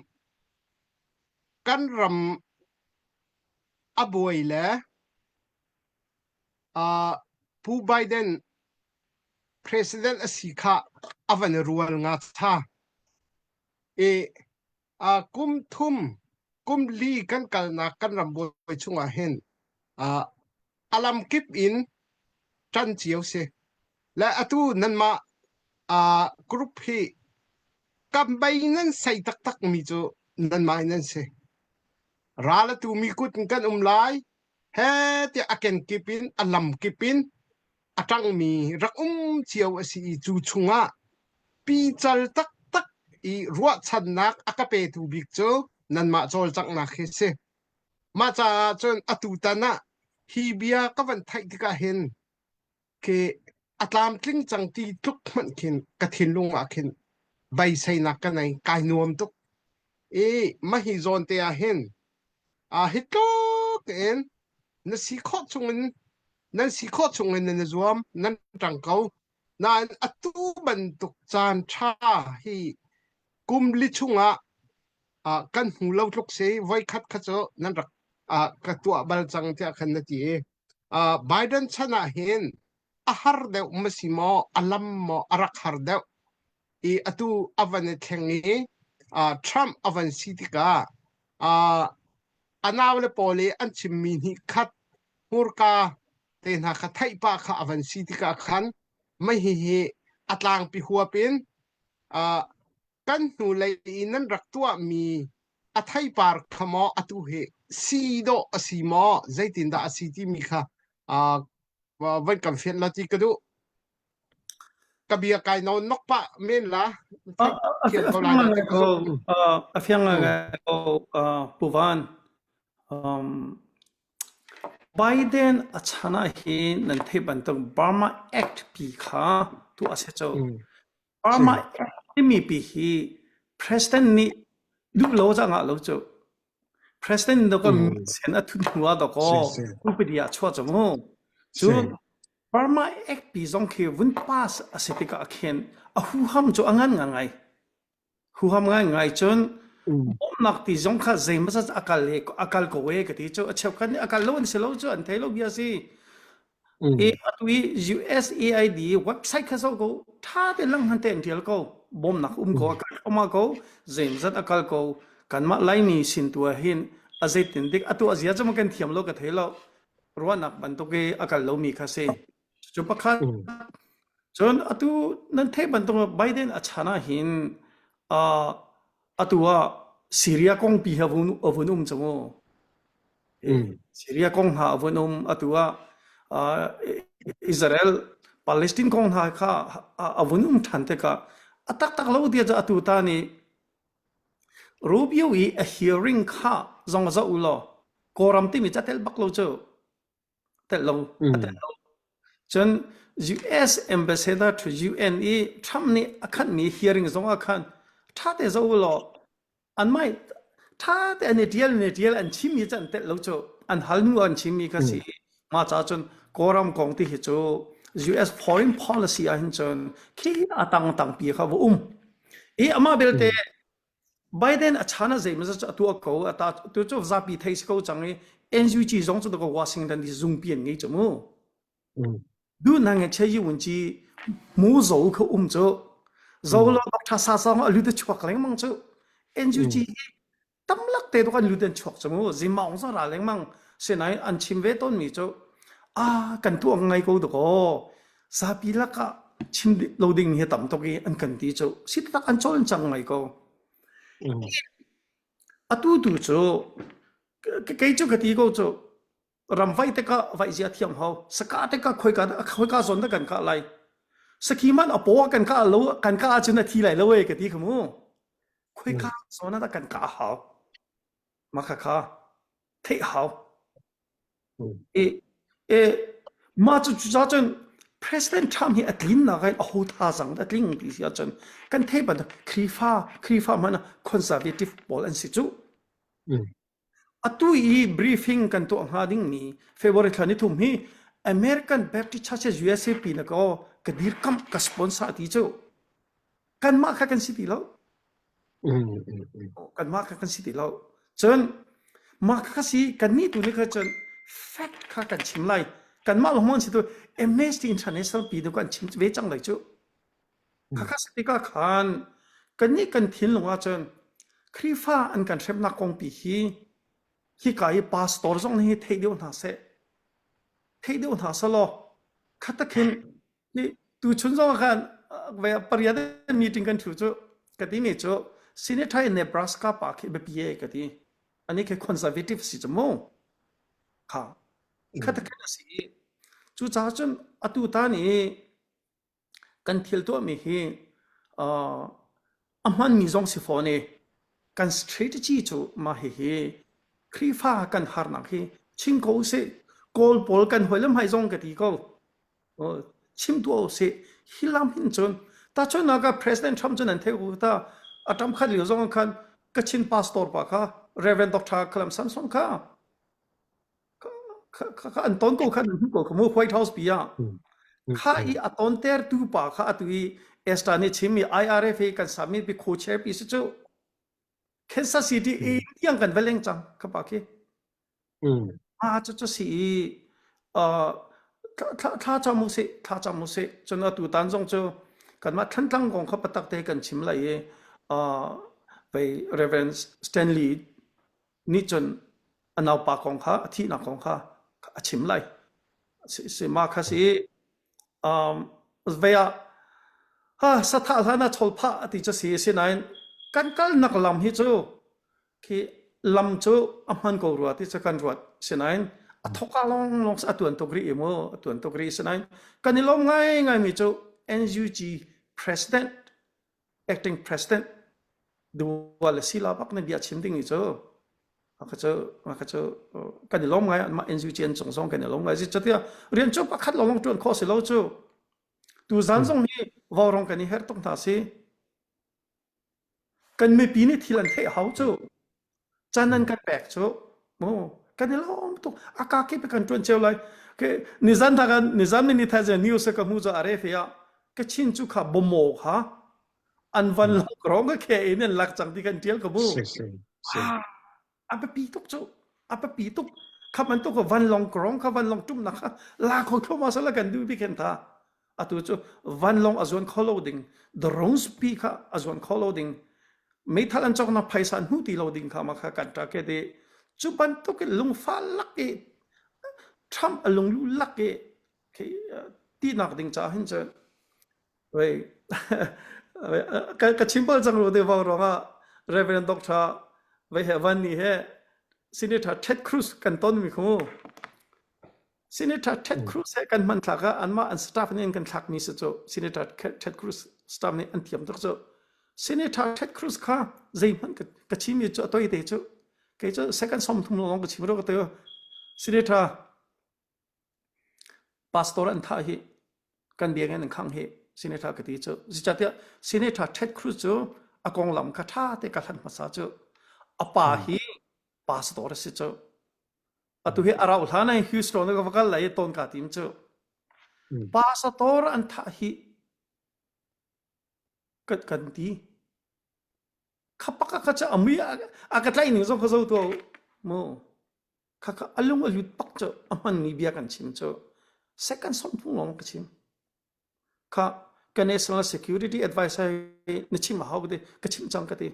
kan ram a buai le uh, Pu Biden president a si kha a van rual nga tha i uh, kum thum kum li kan kalnak kan ram buai chungah hin uh, alam kip in ṭan cio si le atu nanmah uh, group hi kambei nan sei taktak mi cu nanmah in nan si ral atu mi kut in kan um lai he tiah a kenkip in a lam kip in a ṭangmi rak um cio a si i cu chungah pical taktak i ruahchannak a ka petu bik cu nanmah cawlcanghnak hi si. Mah caah cun atu tan ah hi bia ka van theih tikah hin khi a tlamtling cang ti tluk hmanh khin ka thinlung ah khin beiseinak ka nei kai nuam tuk i mah hi zawn te ah hin a hi tluk in na si khawh chungin nan si khawh chungin nan i zuam nan ṭang ko nain atu bantuk caan ṭha hi kum li chungah uh, kan hmu lo tluk si voi khat kha cu nan rak uh, ka tuah bal cang tiah khan na ti i uh, Biden chan ah hin a har deuh ma si maw a lam maw a rak har deuh i atu a van i thleng i uh, Trump a van si tikah uh, a nau le pawl i an chimmi hnih khat hmurka te hna kha theih pah kha a van si tikah khan mei hi hi a tlangpi huap in uh, kan hnulei i nan rak tuahmi a theipar kha maw atu hi si dawh a si maw zeitindah a si timi kha uh, van kan fianh la ti ka duh ka bia kai no nok pah men la thiam ko lai a fiang ngai ko Pu Van um, Biden a chan ah hin nan theih bantuk Burma Act pi kha tu a si cu Burma Act timi pi hi President nih duh lo ca ngah lo cu President do ka sen a thut hnu ah dakaw upadi ah chuah cu mu cu Burma Act pi zong khi vun pass a si tikah khin a huham cu a ngan ngai. Huham ngaingai cun. Bawmhnak ti zong kha zeimawzat a kal i a kal ko e ka ti cu a cheukhat nih a kal lo an si lo cu an thei lo bia si. I atu i USAID website kha zoh ko ṭha tein langhman tein ṭial ko bawmnak um ko a kal thluahmah ko zeimawzat a kal ko kanmah Laimi sin tu ah hin a zeitin dik a tuah zia cu maw kan thiam lo ka thei lo ruahnak bantuk i a kal lomi kha si. Cu pakhat cun atu nan theih bantuk Biden a chan ah hin uh, atu ah Syria kong pi hi a vun, a vun um cang u. Syria kong hna a vun um atu ah uh, Israel Palestine kong hna kha a vun um ṭhan tikah a taktak lo dia cu atu ta nih Rubio i a hearing kha zong zoh u law Kawlram timi ca tel bak lo cu tel lo a tel lo cun US ambassador to UN i Trump nih a khanhmi hearing zong ah khan ṭha te zoh u law an mai ṭha te an i ṭial an i ṭial an chimmi cu an telh lo cu an hal hnu an chimmi kha si mah ca cun Kawlram kong ti hi cu US foreign policy ah hin cun khi a tang tangpi kha va um i amah belte Biden a chan ah zeimawzat cu a tuah ko. Ata tu cu zapi thei si ko cang i NUG zong cu ko Washington DC zungpi an ngei cu mu. Du na nge che yi wun ci mu zo kha um cu. Zo lo Dr. Sa song a lut a chuak lengmang cu. NUG hi tamlak te to kan lut an chuak cu mu. Zimaung zong ra lengmang. Sinain an chim ve tawn mi cu ah kan tuah ngai ko dakaw. Zapi lakah chim lo ding hi tam tuk i an kan ti cu si tak an cawl cang ngai ko. Atu tu cu kei cu ka ti ko cu ram vai te ka vai zia thiam hau saka te ka khoi ka khoi ka zon da kan ka lai saki man a po kan ka lo kan ka ahcun a thi lai lo e ka ti khamu khoi ka zon da kan ka hau ma kha kha theih hau I e mah cu cucaah cun President Trump hi a tlinnak in a ho thazaang a tling ti si ahcun kan theih bantuk Khrihfa Khrihfa hmanh ah conservative pawl an si cu. Atu i briefing kan tuah hnga dingmi February thla ni thum hi American Baptist Churches USA pi na ko ka dirkamh ka sponsor ti cu kanmah kha kan si ti lo. Kanmah kha kan si ti lo. Cun mah kha si kannih tu nih kha cun fact kha kan chim lai. Kanmah lawng si tu Amnesty International pi tu kan chim ve cang lai cu. Kha kha si tikah khan kannih kan thinlung ah cun Khrihfa an kan hremnak kong pi hi hika i pastor zong nih theih deuh hna seh. Theih deuh hna selaw khatakhin Hi tuchun zong ah khan pariat meeting kan thu cu ka ti mi cu Senator in Nebraska pa khi biapi e ka ti. Ani khi conservative si cu mu. Kha kha ta khan si. Cu caah cun atu tan i kan thil tuah mi hi a hman mi zong si fawn i kan strategy cu mah hihi Khrihfa kan harnak hi chim ko usih Kawl pawl kan hawi le hmai zong ka ti ko. Chim tuah usih. Hi lam hin cun tahchunhnak ah President Trump cu nan theih ko ta a tam khat lio zong khan Kachin pastor pa kha Reverend Dr. Kalam Samson kha kha an ton ko kha nan hmu ko kha mu White House pi ah kha i a ton ter tu pa kha atu i Esther nih chim mi IRF hi kan submit pi co-chair pi si cu Kansas City i tiang kan va leng cang kha pa khi Ah cucu si i uh, thla, thla cam u sih, thla cam u sih. Cun atu tan zong cu kanmah Thantlang kong kha patak te kan chim lai i uh, vei Reverend Stanley nih cun a naupa kong kha a thihnak kong kha a chim lai. Si, si ma kha si um, vei ah ha sathah hlan ah chol phah a ti cu si sinain kan kalnak lam hi cu Khi lam cu a hman ko rua ti cu kan ruat. Sinain a thawk ah lawnglawng a tuan tuk rih i mu, a tuan tuk rih. Sinain kan i lawm ngaingaimi cu NUG president, acting president dual le sila bak na bia chim ding i cu maka cu maka cu kan i lawm ngai anmah NUG an cung zong kan i lawm ngai. Zeicatiah rian cu pakhat lawnglawng tuan khawh si lo cu. Tu zan zong hi vaurawng kan i herh tuk hna si. Kan mipi nih thil an theih hau cu. Can an kan pek cu. Mu kan i lawm tuk. A ka kip kan ṭuan cio lai. Ke nizan ta kan nizan ni ni thai news ka hmu cu a re fe ah Kachin cu kha bomo kha. An vanlawng rong ka khe in an lak cang ti kan tial ka mu. Si si si. Ah, a biapi tuk cu. A biapi tuk. Kha bantuk vanlawng krong kha vanlawng ṭumnak kha la kho thluahmah sala kan duh bik hen tha. Atu cu vanlawng a zuan kho lo ding, drones pi kha a zuan kho lo ding, meithal an cawknak phaisa an hmu ti lo ding kha ma kha kan ṭa ke ti. Cu bantuk in lungfa lak i Trump a lunglu lak i khi tinak ding caah hin cun Wei ka ka chim bal cang ru te vau ruangah Reverend Doctor vei he van ni he Senator Ted Cruz kan ton mi khu Senator Ted Cruz he kan hman thlak ah anmah an staff nih an kan thlak mi si cu Senator Ted Cruz staff nih an thiam tuk cu Senator Ted Cruz kha zeihmanh ka ka chim mi cu a toi te cu kei cu second som thum lawng ka chim ro ka te Senator Pastor an thah hi kan biakinn an khangh hi Senator ka ti cu. Zeicahtiah Senator Ted Cruz cu a konglam kha ṭha te ka hlan hmasa cu. A pa hi pastor a si cu. Atu hi a rauh hlan ah Houston ka va kal lai i tawn kaa tim cu. Pastor an thah hi kan, kan ti. Kha pak kha cu a mui a ka tlaih ning zong kha zo tuah u. Mu. Khakha a lung a lut bak cu a hmanmi bia kan chim cu second 30 lawng ka chim. Kha ka national security advisor na chim a hau ka ti ka chim cang ka ti.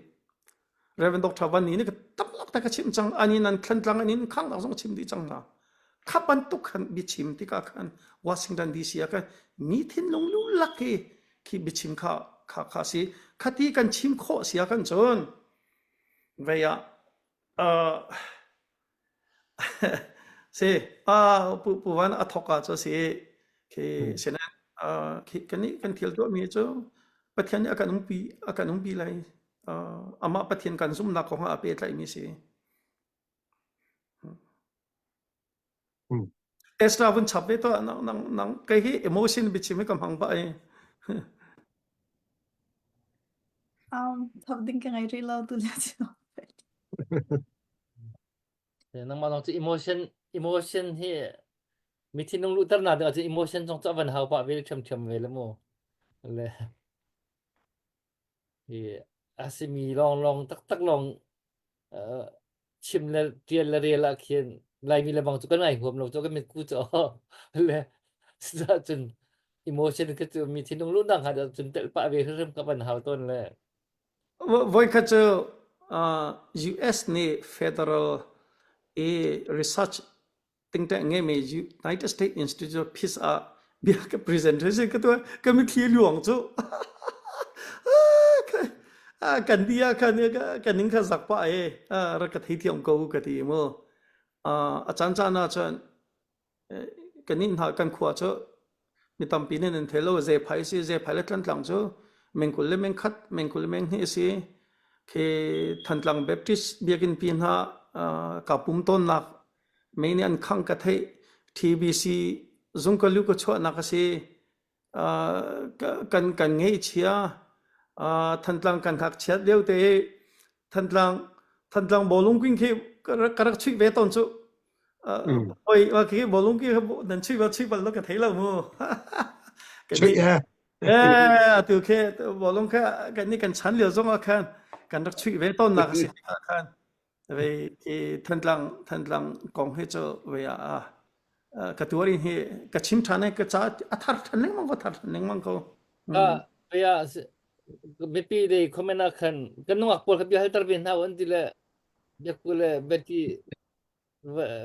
Reverend Dr. Van Ni nih ka tamlak ta ka chim cang ani nan thlantlang ani nan khang zong chim dih cang hna. Kha bantuk khan biachim tikah khan Washington DC ah khan mi thinlung lulak hi khi biachim kha kha kha si khati kan chim khawh sia kan cun vei ah Uh, si uh, pu pu van a thok ah cu si khi sinain uh, khi kan nih kan thil tuahmi cu Pathian nih a kan umpi a kan umpi lai uh, amah Pathian kan zumhnak kong ah a pehtlaihmi si. Ezra vun chap ve to nang nang nang kei hi emotion biachim hi ka hmang ba ai. Um, thap ding ka ngai rih lo tu le cu. Nangmah lawng cu emotion emotion hi mi thinlung luhter na ding ahcun emotion zong cu a van hau pah ve ṭhiamṭhiam ve le mu. Le hi a simi lawnglawng taktak lawng uh, chim le ṭial le rel ah khin Laimi le bang cu kan ngai huam lo cu kan mitku cu le cun emotion ka cu mi thinlung luhnak hnga cun telh pah ve hrim ka van hau tawn le Voikhat cu US nih federal i research tingtang ngeimi United States Institute of Peace ah bia ka presentation ka tuah ka mitthli luang cu kan dia khan kan ning kha zak pa e rak ka theithiam ko ka ti mu a caan caan ah cun kan inn hna kan khua cu mi tampi nih nan thei lo zephai si zephai le tlantlang cu mengkul le mengkhat mengkul le menghnih a si khi Thantlang Baptist biakinn pi hna ka pum tawnnak mei nih an khangh ka theih TBC zung ka lu ka chuahnak a si kan kan ngeihchia Thantlang kan ngakchiat lio te Thantlang Thantlang bawlung king khi ka rak chuih ve tawn cu oi wa khi bawlung khi nan chuih bal chuih bal lo ka thei lo mu chuih he eh atu khi bawlung kha kan ni kan chan lio zong ah khan kan rak chuih ve tawn nak a si khan Vei i Thantlang Thantlang kong hi cu vei ah ka tuar in hi ka chim ṭhan i ka ca a thar ṭhan lengmang ko thar ṭhan lengmang ko. Ah, vei ah mipi lei comment ah khan kan nungak pawl kha bia halter ve hna an ti le biakku le beti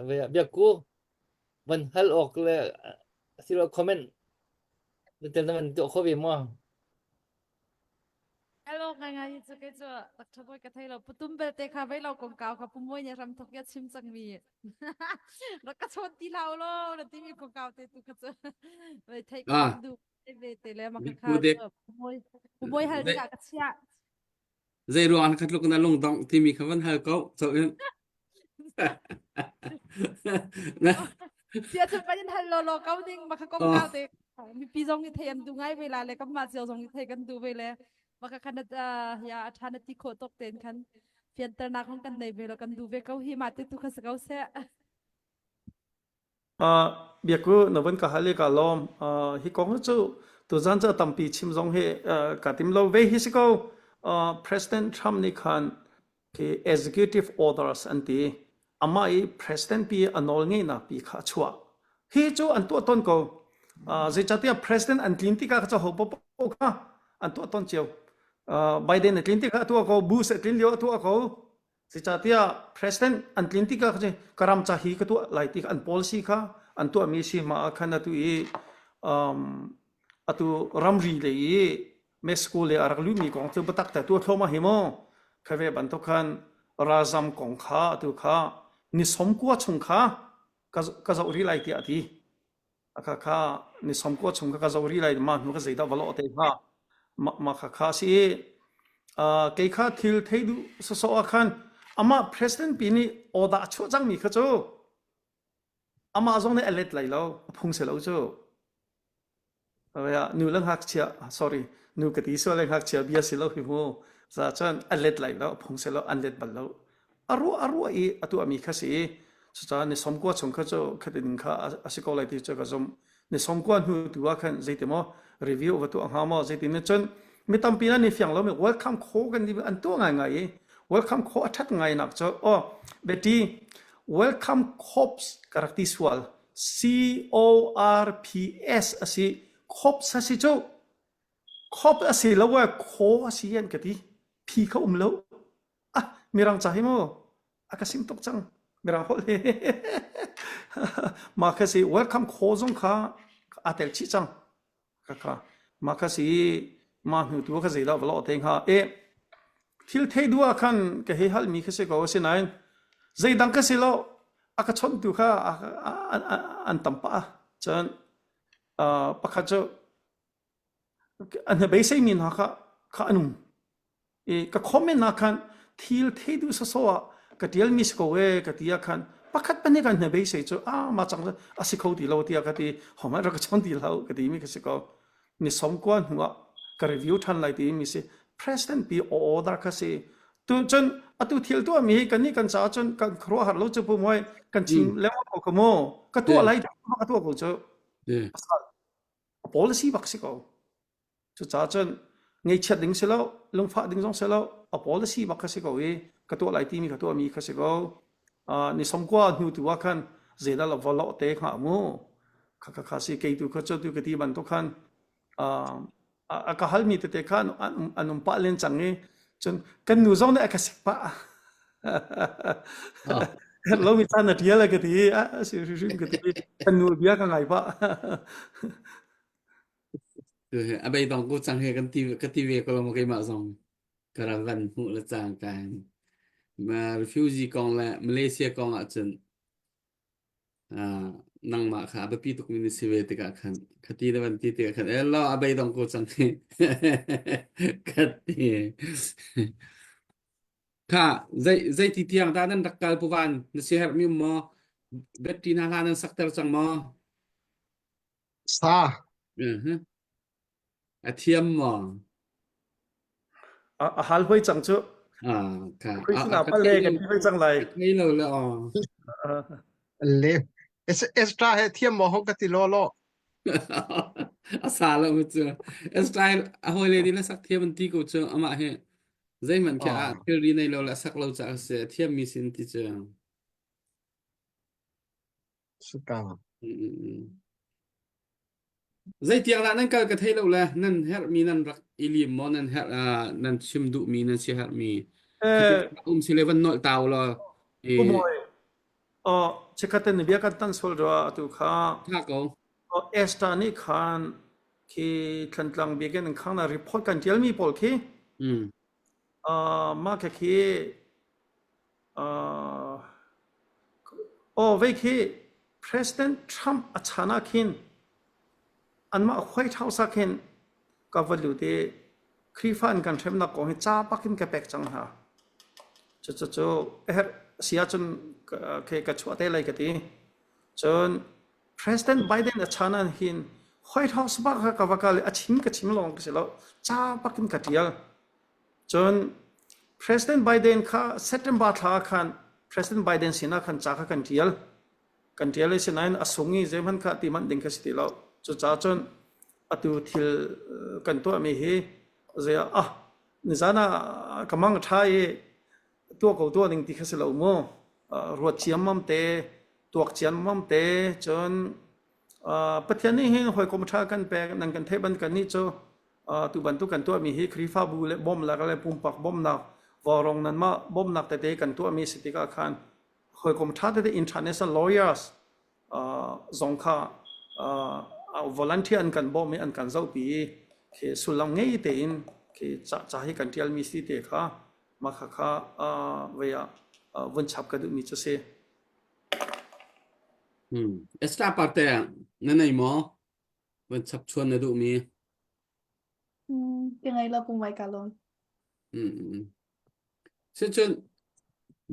vei ah biakku van hal awk le asilo comment na tel na van tuah kho ve maw? Hello ngai ngai hi cu kei cu Dr. Boy ka thei lo putum belte kha vei lo kong kau kha pumoi nih ram thok ya chim cang mi rak ka chawn ti hlah lo na ti mi kong kau te tu kha cu vei thei ka Ah. du ve te le ma kha kha Biku dek. pumoi pumoi hal ding ah ka chia Zei ruang kha tluk na lung dong timi kha van hal ko so in Sia cu panin hal lo lo ko ding ma kha kong kau te mipi zong nih thei an duh ngai ve la le kanmah cio zong nih thei kan duh ve le maka khan ya a ṭha na ti khawh tok ten khan fianternak hong kan nei ve lo kan duh ve ko hi ma te tu kha si ko seh Uh, biaku na van ka hal i ka lawm. Uh, hi kong cu Tuzan cu tampi chim zong hi ka tim lo ve hi si ko. President Trump nih khan khi executive orders an ti. Amah i president pi a nawl ngeihnak pi kha a chuah. Hi cu an tuah ton ko. Zeicahtiah president an tlin tikah kha ho paoh kha an tuah ton cio. Biden a tlin tikah a tuah ko, Bush a tlin lio a tuah ko. Zeicahtiah president an tlin tikah kha ka ram ca hi ka tuah lai ti an policy kha an tuahmi si ma ah khan atu i um, atu ramri lei i Mexico le a rak luhmi kong cu biatak te tuah thluahmah hi mu kha ve bantuk khan ralzam kong kha atu kha ni 90 chung kha ka zoh rih lai tiah a ti. Akha kha ni 90 chung kha ka zoh rih lai mah hnu ka zeidah va lawh te hnga mah kha kha si i kei kha thil thei duh sawsawh ah khan amah president pi nih order a chuah cangmi kha cu amah zong nih a let lai lo a phung si lo cu nu le ngakchia sorry nu ka ti sual le ngakchia bia si lo hi mu za cun a let lai lo phung si lo an let bal lo a ruah a ruah i a tuahmi kha si i cucaah ni 90 chung kha cu khatin kha a si ko lai ti cu ka zumh ni 90 hnu tu ah khan zeiti maw review va tuah hnga maw zeitin nih cun mi tampi nan i fiang lomi welcome kho kan ti an tuah ngaingai i welcome kho a ṭhat ngai nak cu oh beti welcome corps ka rak ti sual C O R P S a si corps a si cu corps a si lo e kho a si an ka ti phi kha um lo ah mirang ca hi mu a ka sim tuk cang mirang holh he mah kha si welcome kho zong kha aa tel chih cang kha kha mah kha si mah hnu tu kha zeidah va lawh te hnga e thil thei du ah khan ka hei hal mi kha si ko asinain zeidang ka si lo a ka chontu kha an tam pah cun pakhat cu an beisei mi hna kha kha an um i ka comment ah khan thil thei duh sawsawh ah ka ṭialmi si ko ee ka ti ah khan pakhat pahnih kan hna beisei cu a ma cang a si kho ti lo tiah ka ti homah rak ka chawn ti hlah ka ti mi ka si ko ni 90 hnu ah ka review ṭhan lai ti mi si president pi order kha si tu cun atu thil tuah mi kan nih kan caah cun kan khuaruahhar lo cu pu muai kan chim lengmang ko ka mu ka tuah lai ka tuah ko cu policy bak si ko Cucaah cun ngeihchiat ding si lo, lungfah ding zong si lo, a policy bak kha si ko i ka tuah lai timi ka tuahmi kha si ko. Uh, ni 90 hnu tu ah khan zeidah la va lawh te hnga mu. Kha kha kha si kei tu kha cu tu ka ti bantuk khan uh, a ka halmi tete kha an, an um pah len cang i cun kan nu zong nih a ka sik pah. Herh lomi caan na ṭial a ka ti i a si hrimhrim ka ti kan nu bia ka ngai pah. A beidong ko cang he kan ti ka ti ve ko lo maw keimah zong ka rak van hmuh le cangka in ma refugee kong le Malaysia kong ahcun ah nangmah kha a biapi tukmi na si ve tikah khan khati na van ti tikah khan elo a beidong ko cang hi ka ti kha zei zei ti tiang dah nan rak kal puvan na si herhmi um maw bet ti na hla nan sakter cang maw Sa. Mhm. A thiam maw? A, a hal hoi cang cu. Ah, ka Khui a, sin a ah ka pale thei kan lo ti hoi cang lai. ka thei lo le aw. Le. Extra he thiam maw hong ka ti law law. A sa lo mu cu. Style a hawi le nih le sak thiam an ti ko cu amah hi zeihmanh khi a Ah. thilri nei lo le a sak lo caah si a thiam mi sin ti cu. Suka. Mm, mm, mm. Zeitiang dah nan kal ka thei lo le nan herhmi nan rak i lim maw nan herh uh, nan chim duhmi nan siaherhmi Eh, um si le van nolh tau law i Pumawi, oh, chikkhat in bia kan tan sual rua atu kha tha ko oh, Esther nih khan khi Thlantlang biakinn in khang na report kan tialmi pawl khi mm uh, mah kha khi uh, oh vei khi President Trump a chan ah khin Anmah White House ah khin ka va lut i Khrihfa an kan hremnak kong hi ca bak in ka pek cang hna. Cucu a herh si ahcun khi ka chuah te lai ka ti. Cun President Biden a chan ah hin White House bak kha ka va kal i a chim ka chim lawng ka si lo. Ca bak in ka ṭial. Cun President Biden kha September thla ah khan President Biden sinah khan ca kha kan ṭial. Kan ṭial i sinain a sung i zeihmanh kha ti manh ding kha si ti lo. Cucaah cun. Atu thil kan tuahmi hi zei ah ah nizan ah ka mang a ṭha i tuah ko tuah ning ti kha si lo mu. Ruat ciammam te, tuak ciammam te, cun Pathian nih hin hawikom ṭha kan pek, nan kan theih ban kan nih cu tu bantuk kan tuahmi hi Khrihfabu le bawmnak le pumpak bawmnak, vaurawng nanmah bawmnak tete kan tuahmi si tikah khan hawikom ṭha tete international lawyers zong kha volunteer an kan bawmh i an kan zohpi i khi sullam ngei tein khi ca, ca hi kan ṭialmi si te kha mah kha kha vei ah vun chap ka duhmi cu si. Hmm. Extra parte na nei maw? Van chap chuan na duhmi? Hmm, ka ngei lo pung vai ka lawm. Hmm. Sicun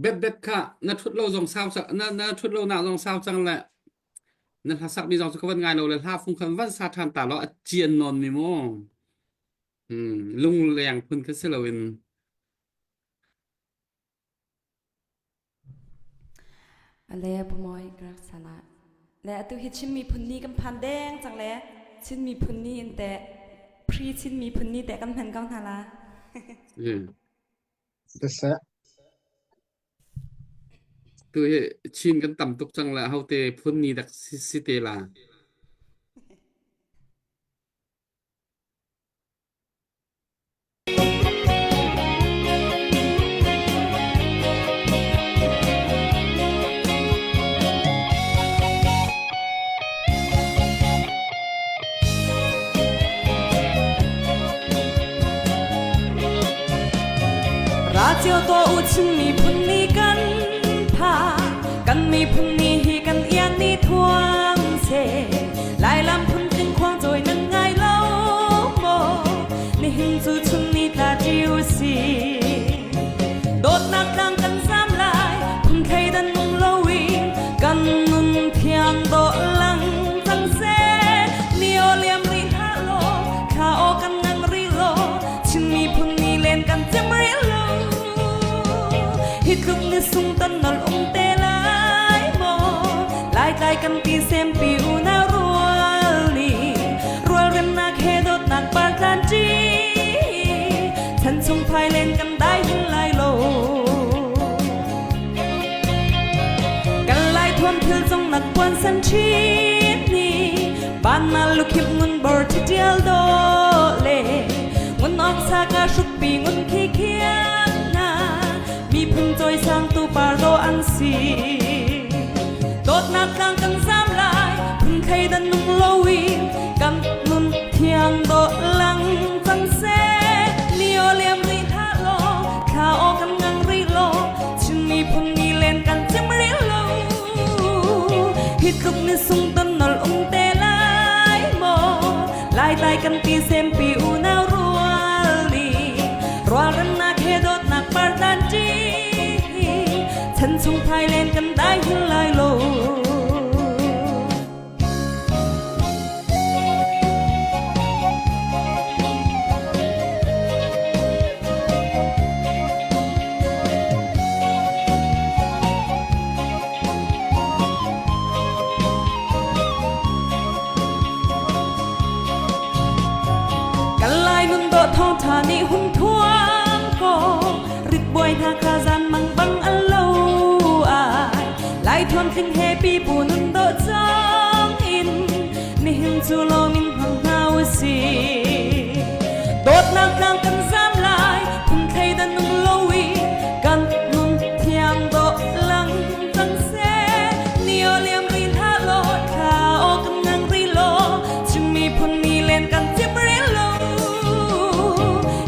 betbet kha na ṭhut lo zong sau na na ṭhut lo nak zong sau cang le na hla sak mi zong cu ka van ngai lo le hla fung khan van sa ṭhan ta law a cian nawn mi mu. Hmm, lungleng phun kha si loin. Ale pumawi ka rak sana. Le atu hi Chin miphun ni kan phan deng cang le Chin miphun ni in teh pre Chin miphun ni teh kan hman ko hna la. Siseh. Tu hi Chin kan tam tuk cang le hote phun ni dak si, si te la. Ra cio tuah u Chin miphun nih kan pha kan miphun ni hi kan iang ni thuang se Lailam phun tling khuang cawi nan ngai lo maw nihin cu chun ni tla ṭi si dawtnak tlang kan zam lai phun thleidan nung loin kan nun thiang dawh lang cang seh ni aw liam rih hlah law thla aw kan ngang rih law Chin miphun ni len kan cem rih lo hi tluk ni sung tan nol um te lai maw Laitlai kan ti sempi unau rual nih rualremnak he dawtnak par tlan ṭi chan chung phai len kan dai hin lai lo. Kan lai thuam thil cung nak puan san ṭhin ni ban na lukhip ngun bor ṭhi ṭial do le ngun ong sa ka hruk pi ngun khi khian na miphun cawisang tu par do an si. Dawtnak tlang kan zam lai phun thleidan nung loin kan nun thiang dawh lang cang seh ni aw liam rih hlah law thla aw kan ngang rih law Chin miphun ni len kan cim rih lo hi tluk ni sung ton nol um te lai maw lai tlai kan ti sempi unau rual ni rualremnak he dawtnak par tan ṭi chan chung phai len kan dai hin lai lo. Kan lai nun dawh thawngṭha nih hun thuang ko ritbuai hna kha zan mang bang an lo ai lai thuam tling he pipu nun dawh cang in nihin cu lawm in hmang hna usih dawtnak tlang kan zam lai phun thleidan nung lo i kan nun thiang dawh lang cang seh ni aw liam rih hlah law thla aw kan ngang rih law Chin miphun ni len kan cim rih lo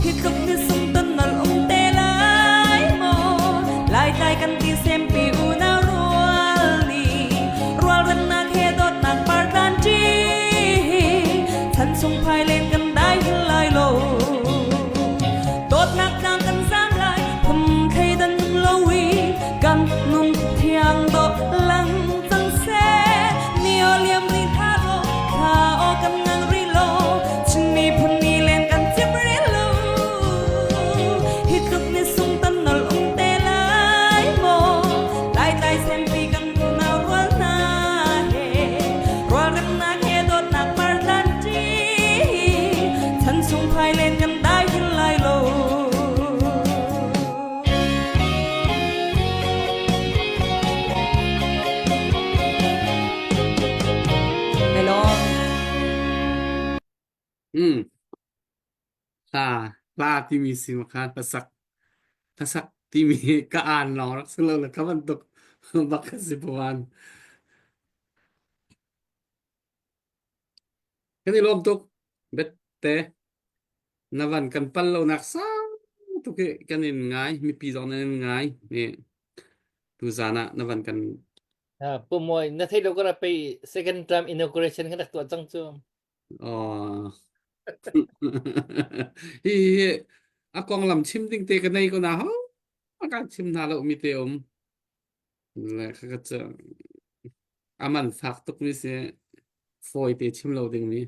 hi tluk ni sung ton nol um te lai maw lai tlai kan ti sempi unau rual ni rual remnak he dawtnak par tlan ṭi chan chung phai len kan dai hin lai lo. Mm. Hla hla timi si ma kha hlasak hlasak timi ka aan lawng rak si lo le ka bantuk bak ka si pawan. Kan i lawm tuk. Bette na van kan pal lo nak sau tuk i kan in ngai mipi zong nan in ngai ni tuzan ah na van kan Pu Mawi na thei lo ka ra pei second term inauguration kan rak tuah cang cu. Oh. Hi hi a konglam chim ding te ka nei ko na ho a kan chim hna lo mi te um le kha ka cu aman fak tuk mi si fawi te chim lo ding mi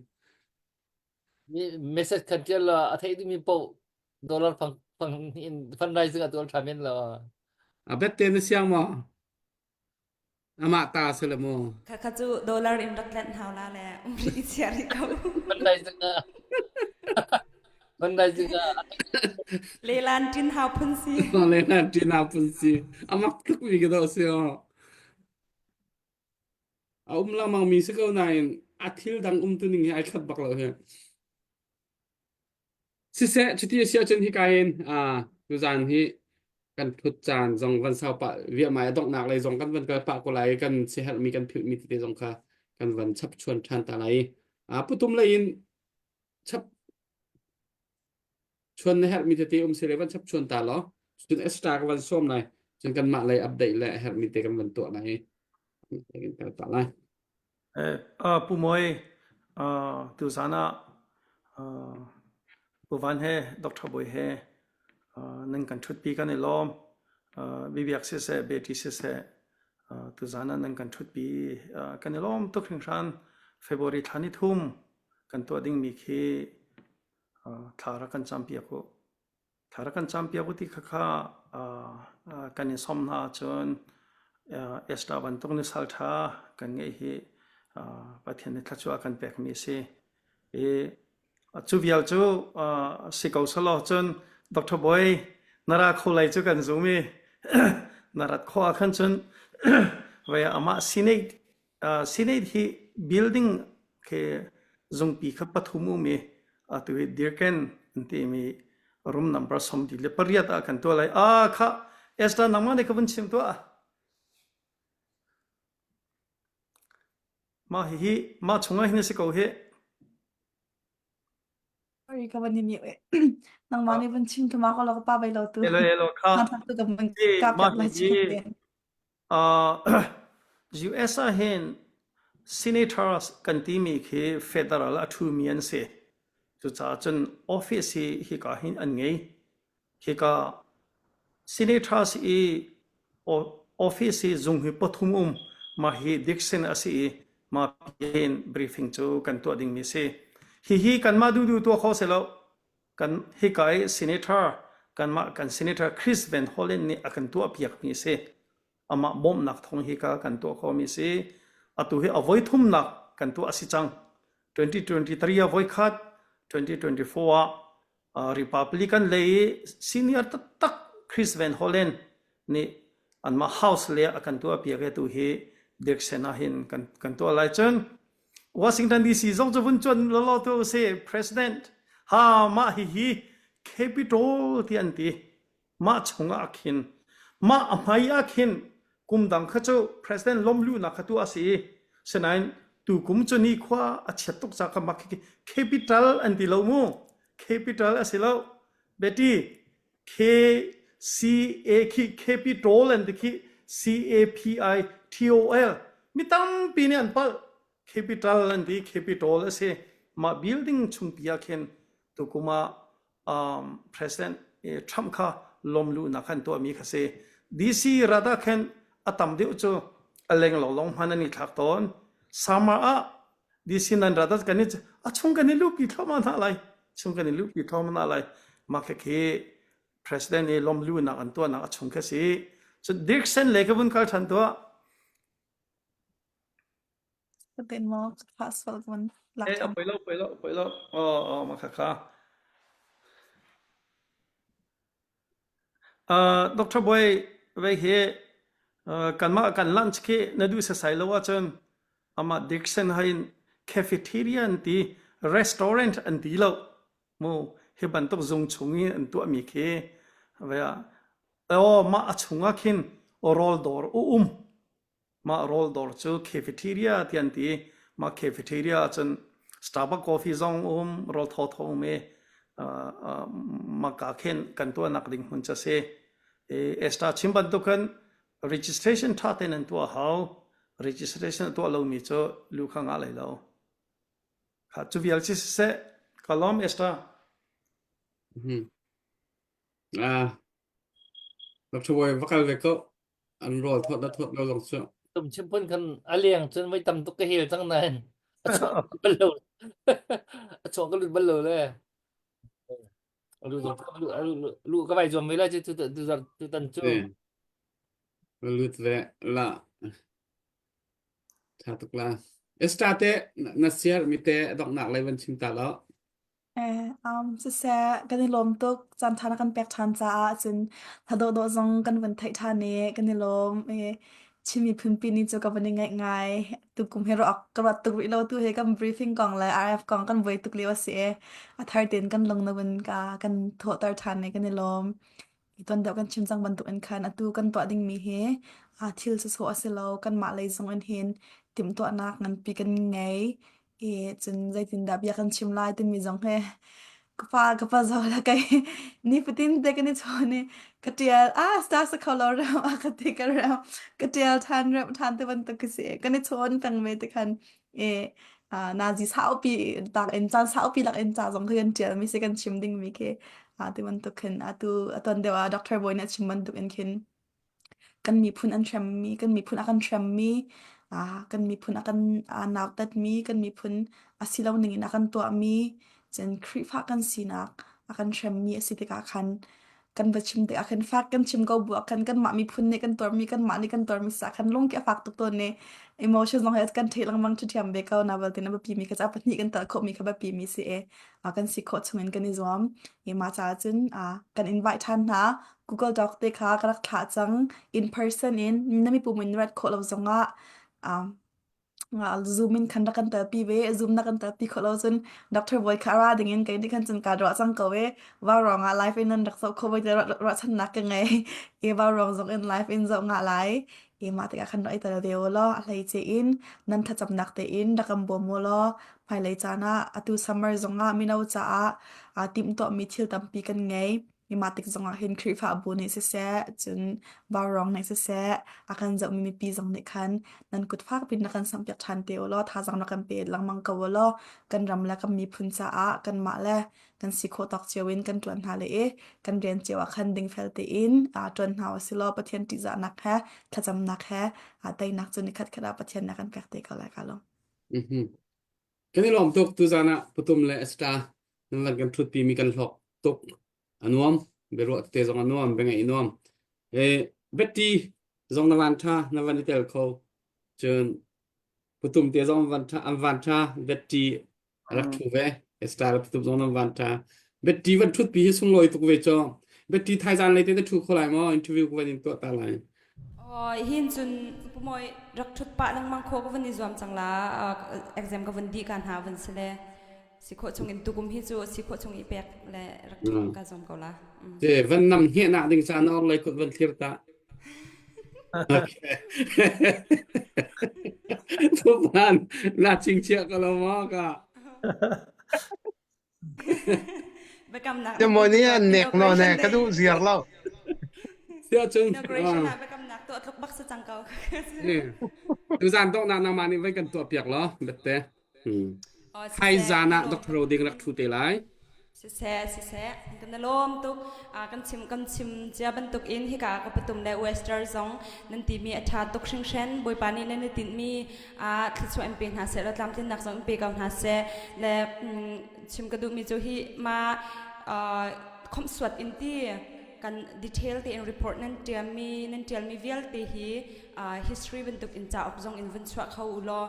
Mi message kan tial la a thei ding mi po dollar fang fang in fundraising a tual tha men lo. A bet te na siang maw Amah ta si le mu. Kha kha cu dollar in rak tlanh hau la le um rih chia rih ko. Fundraising ah fundraising ah Lelan tin hau phun si. Lelan tin hau phun si. Amak tuk mi ka do si o. A um lengmang mi si ko nain a thil dang um tu ning hi ai khat bak lo hi. Siseh, cuti a si ahcun hika hin uh, tuzaan hi kan thut caan zong van sau pah viahmai a donghnak lei zong kan van kal pah ko lai kan siaherhmi kan philhmi tete zong kha kan van chap chuan ṭhan ta lai. Uh, putum lei in chap chuan na herhmi tete um sile van chap chuan ta law cun extra ka van sawm lai cun kanmah lei update le herhmi te kan van tuah lai kan kal pah lai. Eh, uh, Pu Mawi, uh, tuzan ah uh, Pu Van he, Dr. Bawi he, uh, nan kan ṭhutpi kan i lawm. Uh, bibiak siseh, beti siseh, uh, tuzan ah nan kan ṭhutpi uh, kan i lawm tuk hringhran. February thla ni thum kan tuah dingmi khi uh, thla rak kan campiak u. Thla rak kan campiak u ti kha kha kan in sawm hna ahcun Esther bantuk ni salṭha kan ngeih hi Pathian nih thluachuah a kan pekmi a si. I cu vial cu si ko selaw cun Dr. Bawi na ra kho lai cu kan zum i na rat khawh ah khan cun vei amah Senate Senate hi building khi zungpi kha pathum um i atu hi Dirken an timi room number 48 ah kan tuah lai. Ah kha Esther nangmah nih ka vun chim tuah. Mah hihi mah chungah hin a si ko hi. Sorry ka van i mute. Nangmah nih vun chim thuma ko law ka pa bai lo tu. Elo elo kha. Tu ka vun kap Mah lai hihi US ah hin senators kan timi khi federal a ṭhumi an si. Cucaah cun office hi hika hin an ngei. Hika senators i office hi zung hi pathum um. Mah hi Dixon a si i mah hin briefing cu kan tuah dingmi si. Hihi kanmah duhduh tuah kho si lo. Kan hika i senator kanmah kan senator Chris Van Hollen nih a kan tuahpiakmi a si. Amah bawmhnak thawng hika kan tuah khawhmi a si. Atu hi a voi thumnak kan tuah a si cang. 2023 ah voi khat, 2024 ah uh, Republican lei i senior taktak Chris Van Hollen nih anmah House le a kan tuahpiak i atu hi Dirksen ah hin kan, kan tuah lai cun Washington DC zong cu vun cuan lawlaw tu si President ha mah hihi Capitol ti an ti mah chungah ah khin mah a hmai ah khin kum dang kha cu President lawmluhnak kha tu a si i sinain tu kum cu ni khua a chiat tuk ca kha mah khi Capital an ti lo mu Capital a si lo Betty K C A khi Capitol an ti khi C A P I T O L mi tampi nih an palh capital an ti capital a si mah building chungpi ah khin tukum ah um, president Trump kha lawmluhnak khan tuahmi kha si DC rada khin a tam deuh cu a leng lo long hman an i thlak tawn summer ah DC nan rada kan i a chung kan i luhpi thluahmah hna lai chung kan i luhpi thluahmah hna lai mah khi khi president i lawmluhnak an tuahnak a chung kha si so Dirksen le ka vun kal than tuah Ka maw ka fah sual ka van lak Eh, ṭhan. poi lo, poi lo, poi lo. Oh, oh, ma kha kha. Uh, Dr. Boy, vei hi uh, kanmah kan lunch khi na duh sasai lo ahcun amah Dixon hain cafeteria an ti. restaurant an ti lo. Mu hi bantuk zung chung i an tuahmi khi ve ah aw mah a chungah khin rawl dawr a um. Mah rawl dawr cu cafeteria ti an ti. Mah cafeteria ahcun Starbucks coffee zong um, rawl thawthaw um i mah ka khin kan tuahnak ding hmun cu a si. I Esther chim bantuk khan registration ṭha tein an tuah hau. Registration a tuah lomi cu lu kha ngah lai lo. Kha cu vial ci siseh, ka lawm Esther. Mhm. Ah, Dr. Boy va kal ve ko. An rawl thawt la thawt lo zong cu. Tum chim phun kan a leng cun voi tam tuk ka hel cang nain a chuak bal lo. A chuak ka lut bal lo le. A lu zong lu ka vai zuam ve la cu tu tu tu tan cu. Lut ve la. Tha tuk la. Esther te na share mi te donghnak lei van chim ta lo. Eh, um, siseh, kan i lawm tuk. Caan ṭha na kan pek ṭhan caah cun hla dawhdawh zong kan van theih ṭhan i kan i lawm. I Chin miphun pi ni cu ka van i ngaih ngai. Tukum hi ruah ka ruat tuk rih lo. Tu hi kan briefing kong le RF kong kan buai tuk lio a si i a thar tein kan lung na vun ka kan thawhter ṭhan i kan i lawm. Tuan deuh kan chim cang bantuk in khan atu kan tuah dingmi hi aa thil sawsawh a si lo. Kanmah lei zong in hin timhtuahnak nganpi kan ngei. I cun zeitindah bia kan chim lai timi zong hi ka pa ka pa zo la kai nifatin te kan i chawn i ka ṭial ah star sa kho lo rem a ka ti ka rem ka ṭial ṭhan rem ṭhan te bantuk ka si kan i chawn peng ve te khan i nazi saupi tak in caan saupi lak in ca zong khi kan ṭial mi si kan chim ding mi khi ti bantuk khin atu atuan deuh ah Dr. Boy nih a chim bantuk in khin kan miphun an hremmi kan miphun a kan hremmi kan miphun a kan nautatmi kan miphun a si lo ning in a kan tuahmi cun Khrihfa kan sinak a kan hremmi a si tikah khan kan va chim tikah khan fak kan chim ko bu ah khan kanmah miphun nih kan tuarmi kanmah nih kan tuarmi sa khan lung khi a fak tuk tawn i emotion zong hi kan theih lengmang ṭhiam ve ko na balte na biapi mi kha ca pahnih kan tal khawh mi kha biapi mi si e kan si khawh chungin kan i zuam i mah caah cun kan invite ṭhan hna Google Doc te kha ka rak thlah cang in person in na mipum in rat khawh lo zongah Zoom in khan rak kan telpi ve. Zoom na kan telpi khawh lo cun Dr. Bawi kha ra ding in kei nih khan cun kaa ruah cang ko i vaurawng ah live in nan rak zoh kho voi te ruahchannak ka ngei. I vaurawng zong in live in zoh ngah lai. I mah tikah khan rak i tel ve u law a hleice in nan thlacamnak tein rak kan bawm u law hmailei caan ah atu summer zong ah mino caah aa timhtuahmi thil tampi kan ngei. Mah tik zongah hin Khrihfabu nih siseh, cun vaurawng nih siseh, a kan zohmi mipi zong nih khan nan kut fakpi na kan samhpiak ṭhan te u law thazaang na kan pe lengmang ko u law kan ram le kan miphun caah kanmah le kan si khawh tawk cio in kan ṭuan hna le i kan rian cio ah khan dingfel tein aa ṭuan hna u sih law Pathian ṭihzahnak he thlacamnak he aa teinak cu nikhat khat ah Pathian na kan pek te ko lai ka lawm. Mhm. Kan i lawm tuk tuzan ah Patum le Esther nan van kan ṭhutpi mi kan hlawk tuk. A nuam, biaruah tete zong a nuam, biangaih i nuam. E, Betty zong na van ṭha, na van i tel kho. Cun Patum te zong van ṭha, an van ṭha, Betty a rak ṭhu ve. Esther le Patum zong nan van ṭha. Betty van ṭhutpi hi sunglawi tuk ve cu. Betty thaizan lei te na ṭhu kho lai maw? Interview ka van in tuah ta lai. Aw hin cun pumawi rak ṭhut pah lengmang khawh ka vun i zuam cang la. Exam ka vun dih ka hna vun si le si khawh chung in tukum hi cu si khawh chung i pek le rak ṭhut ka zuam ko la. Te van nam hngehnak ding ca na or lei kut van thlir ta. Okay. Tupan na chingchiah ka lo ma ka. Biakamnak Te nih an nek no ne ka duh ziar lo. Sia cun inauguration ah biakamnak tuah tluk bak si cang ko. Tuzan donghnak nangmah nih voi kan tuah piak law bette. Hai zan ah Dr. Roding rak thu te lai. Siseh siseh kan na lawm tuk kan chim kan chim cia bantuk in hika ka patum le Western zong nan ti mi a tha tuk hringhren Bawipa nih nan i tinh mi ah thluachuah in pe hna seh law tlamtlinnak zong in pe ko hna seh le chim ka duhmi cu hi ma khomhsuat in ti kan detail tein report nan tialmi nan tialmi vialte hi history bantuk in cauk zong in vun chuah kho u law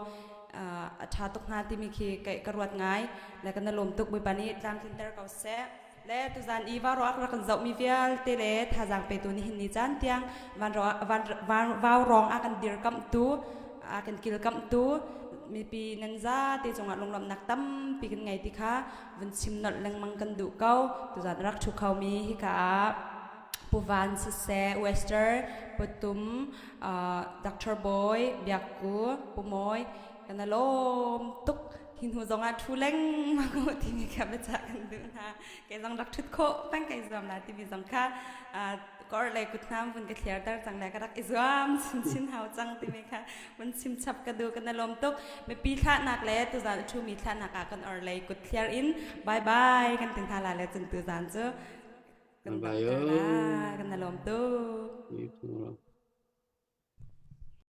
a ṭha tuk hnga timi khi ka ruat ngai le kan lawm tuk Bawipa nih tlamtlinter ko seh Le tuzan i vaurawk rak kan zohmi vialte le thazaang petu nihin ni caan tiang vaurawng a kan dirkamhtu a kan kilkamhtu. Mipi nan zate cungah lunglawmhnak tampi kan ngei ti kha vun chim nolh lengmang kan duh ko. Tuzan rak ṭhu khomi hika ah Pu Van siseh, Wester, Pu Tum, uh, Dr. Bawi, Biakku, Pu Mawi, kan i lawm tuk. Hi hnu zongah ṭhu lengmang u timi kha biacah kan duh hna. Kei zong rak ṭhut khawh peng kai zuam la timi zong kha uh, kor le kut hnam vun ka thliarter cang le ka rak i zuam chinchin hau cang timi kha vun chim chap ka duh kan i lawm tuk. Mipi thlahnak le tuzan a ṭhumi thlahnak ah kan or lei kut thliar in bye bye kan ti hna la le cun tuzan cu kan Bye bye. donghter la kan i lawm tuk. Oh.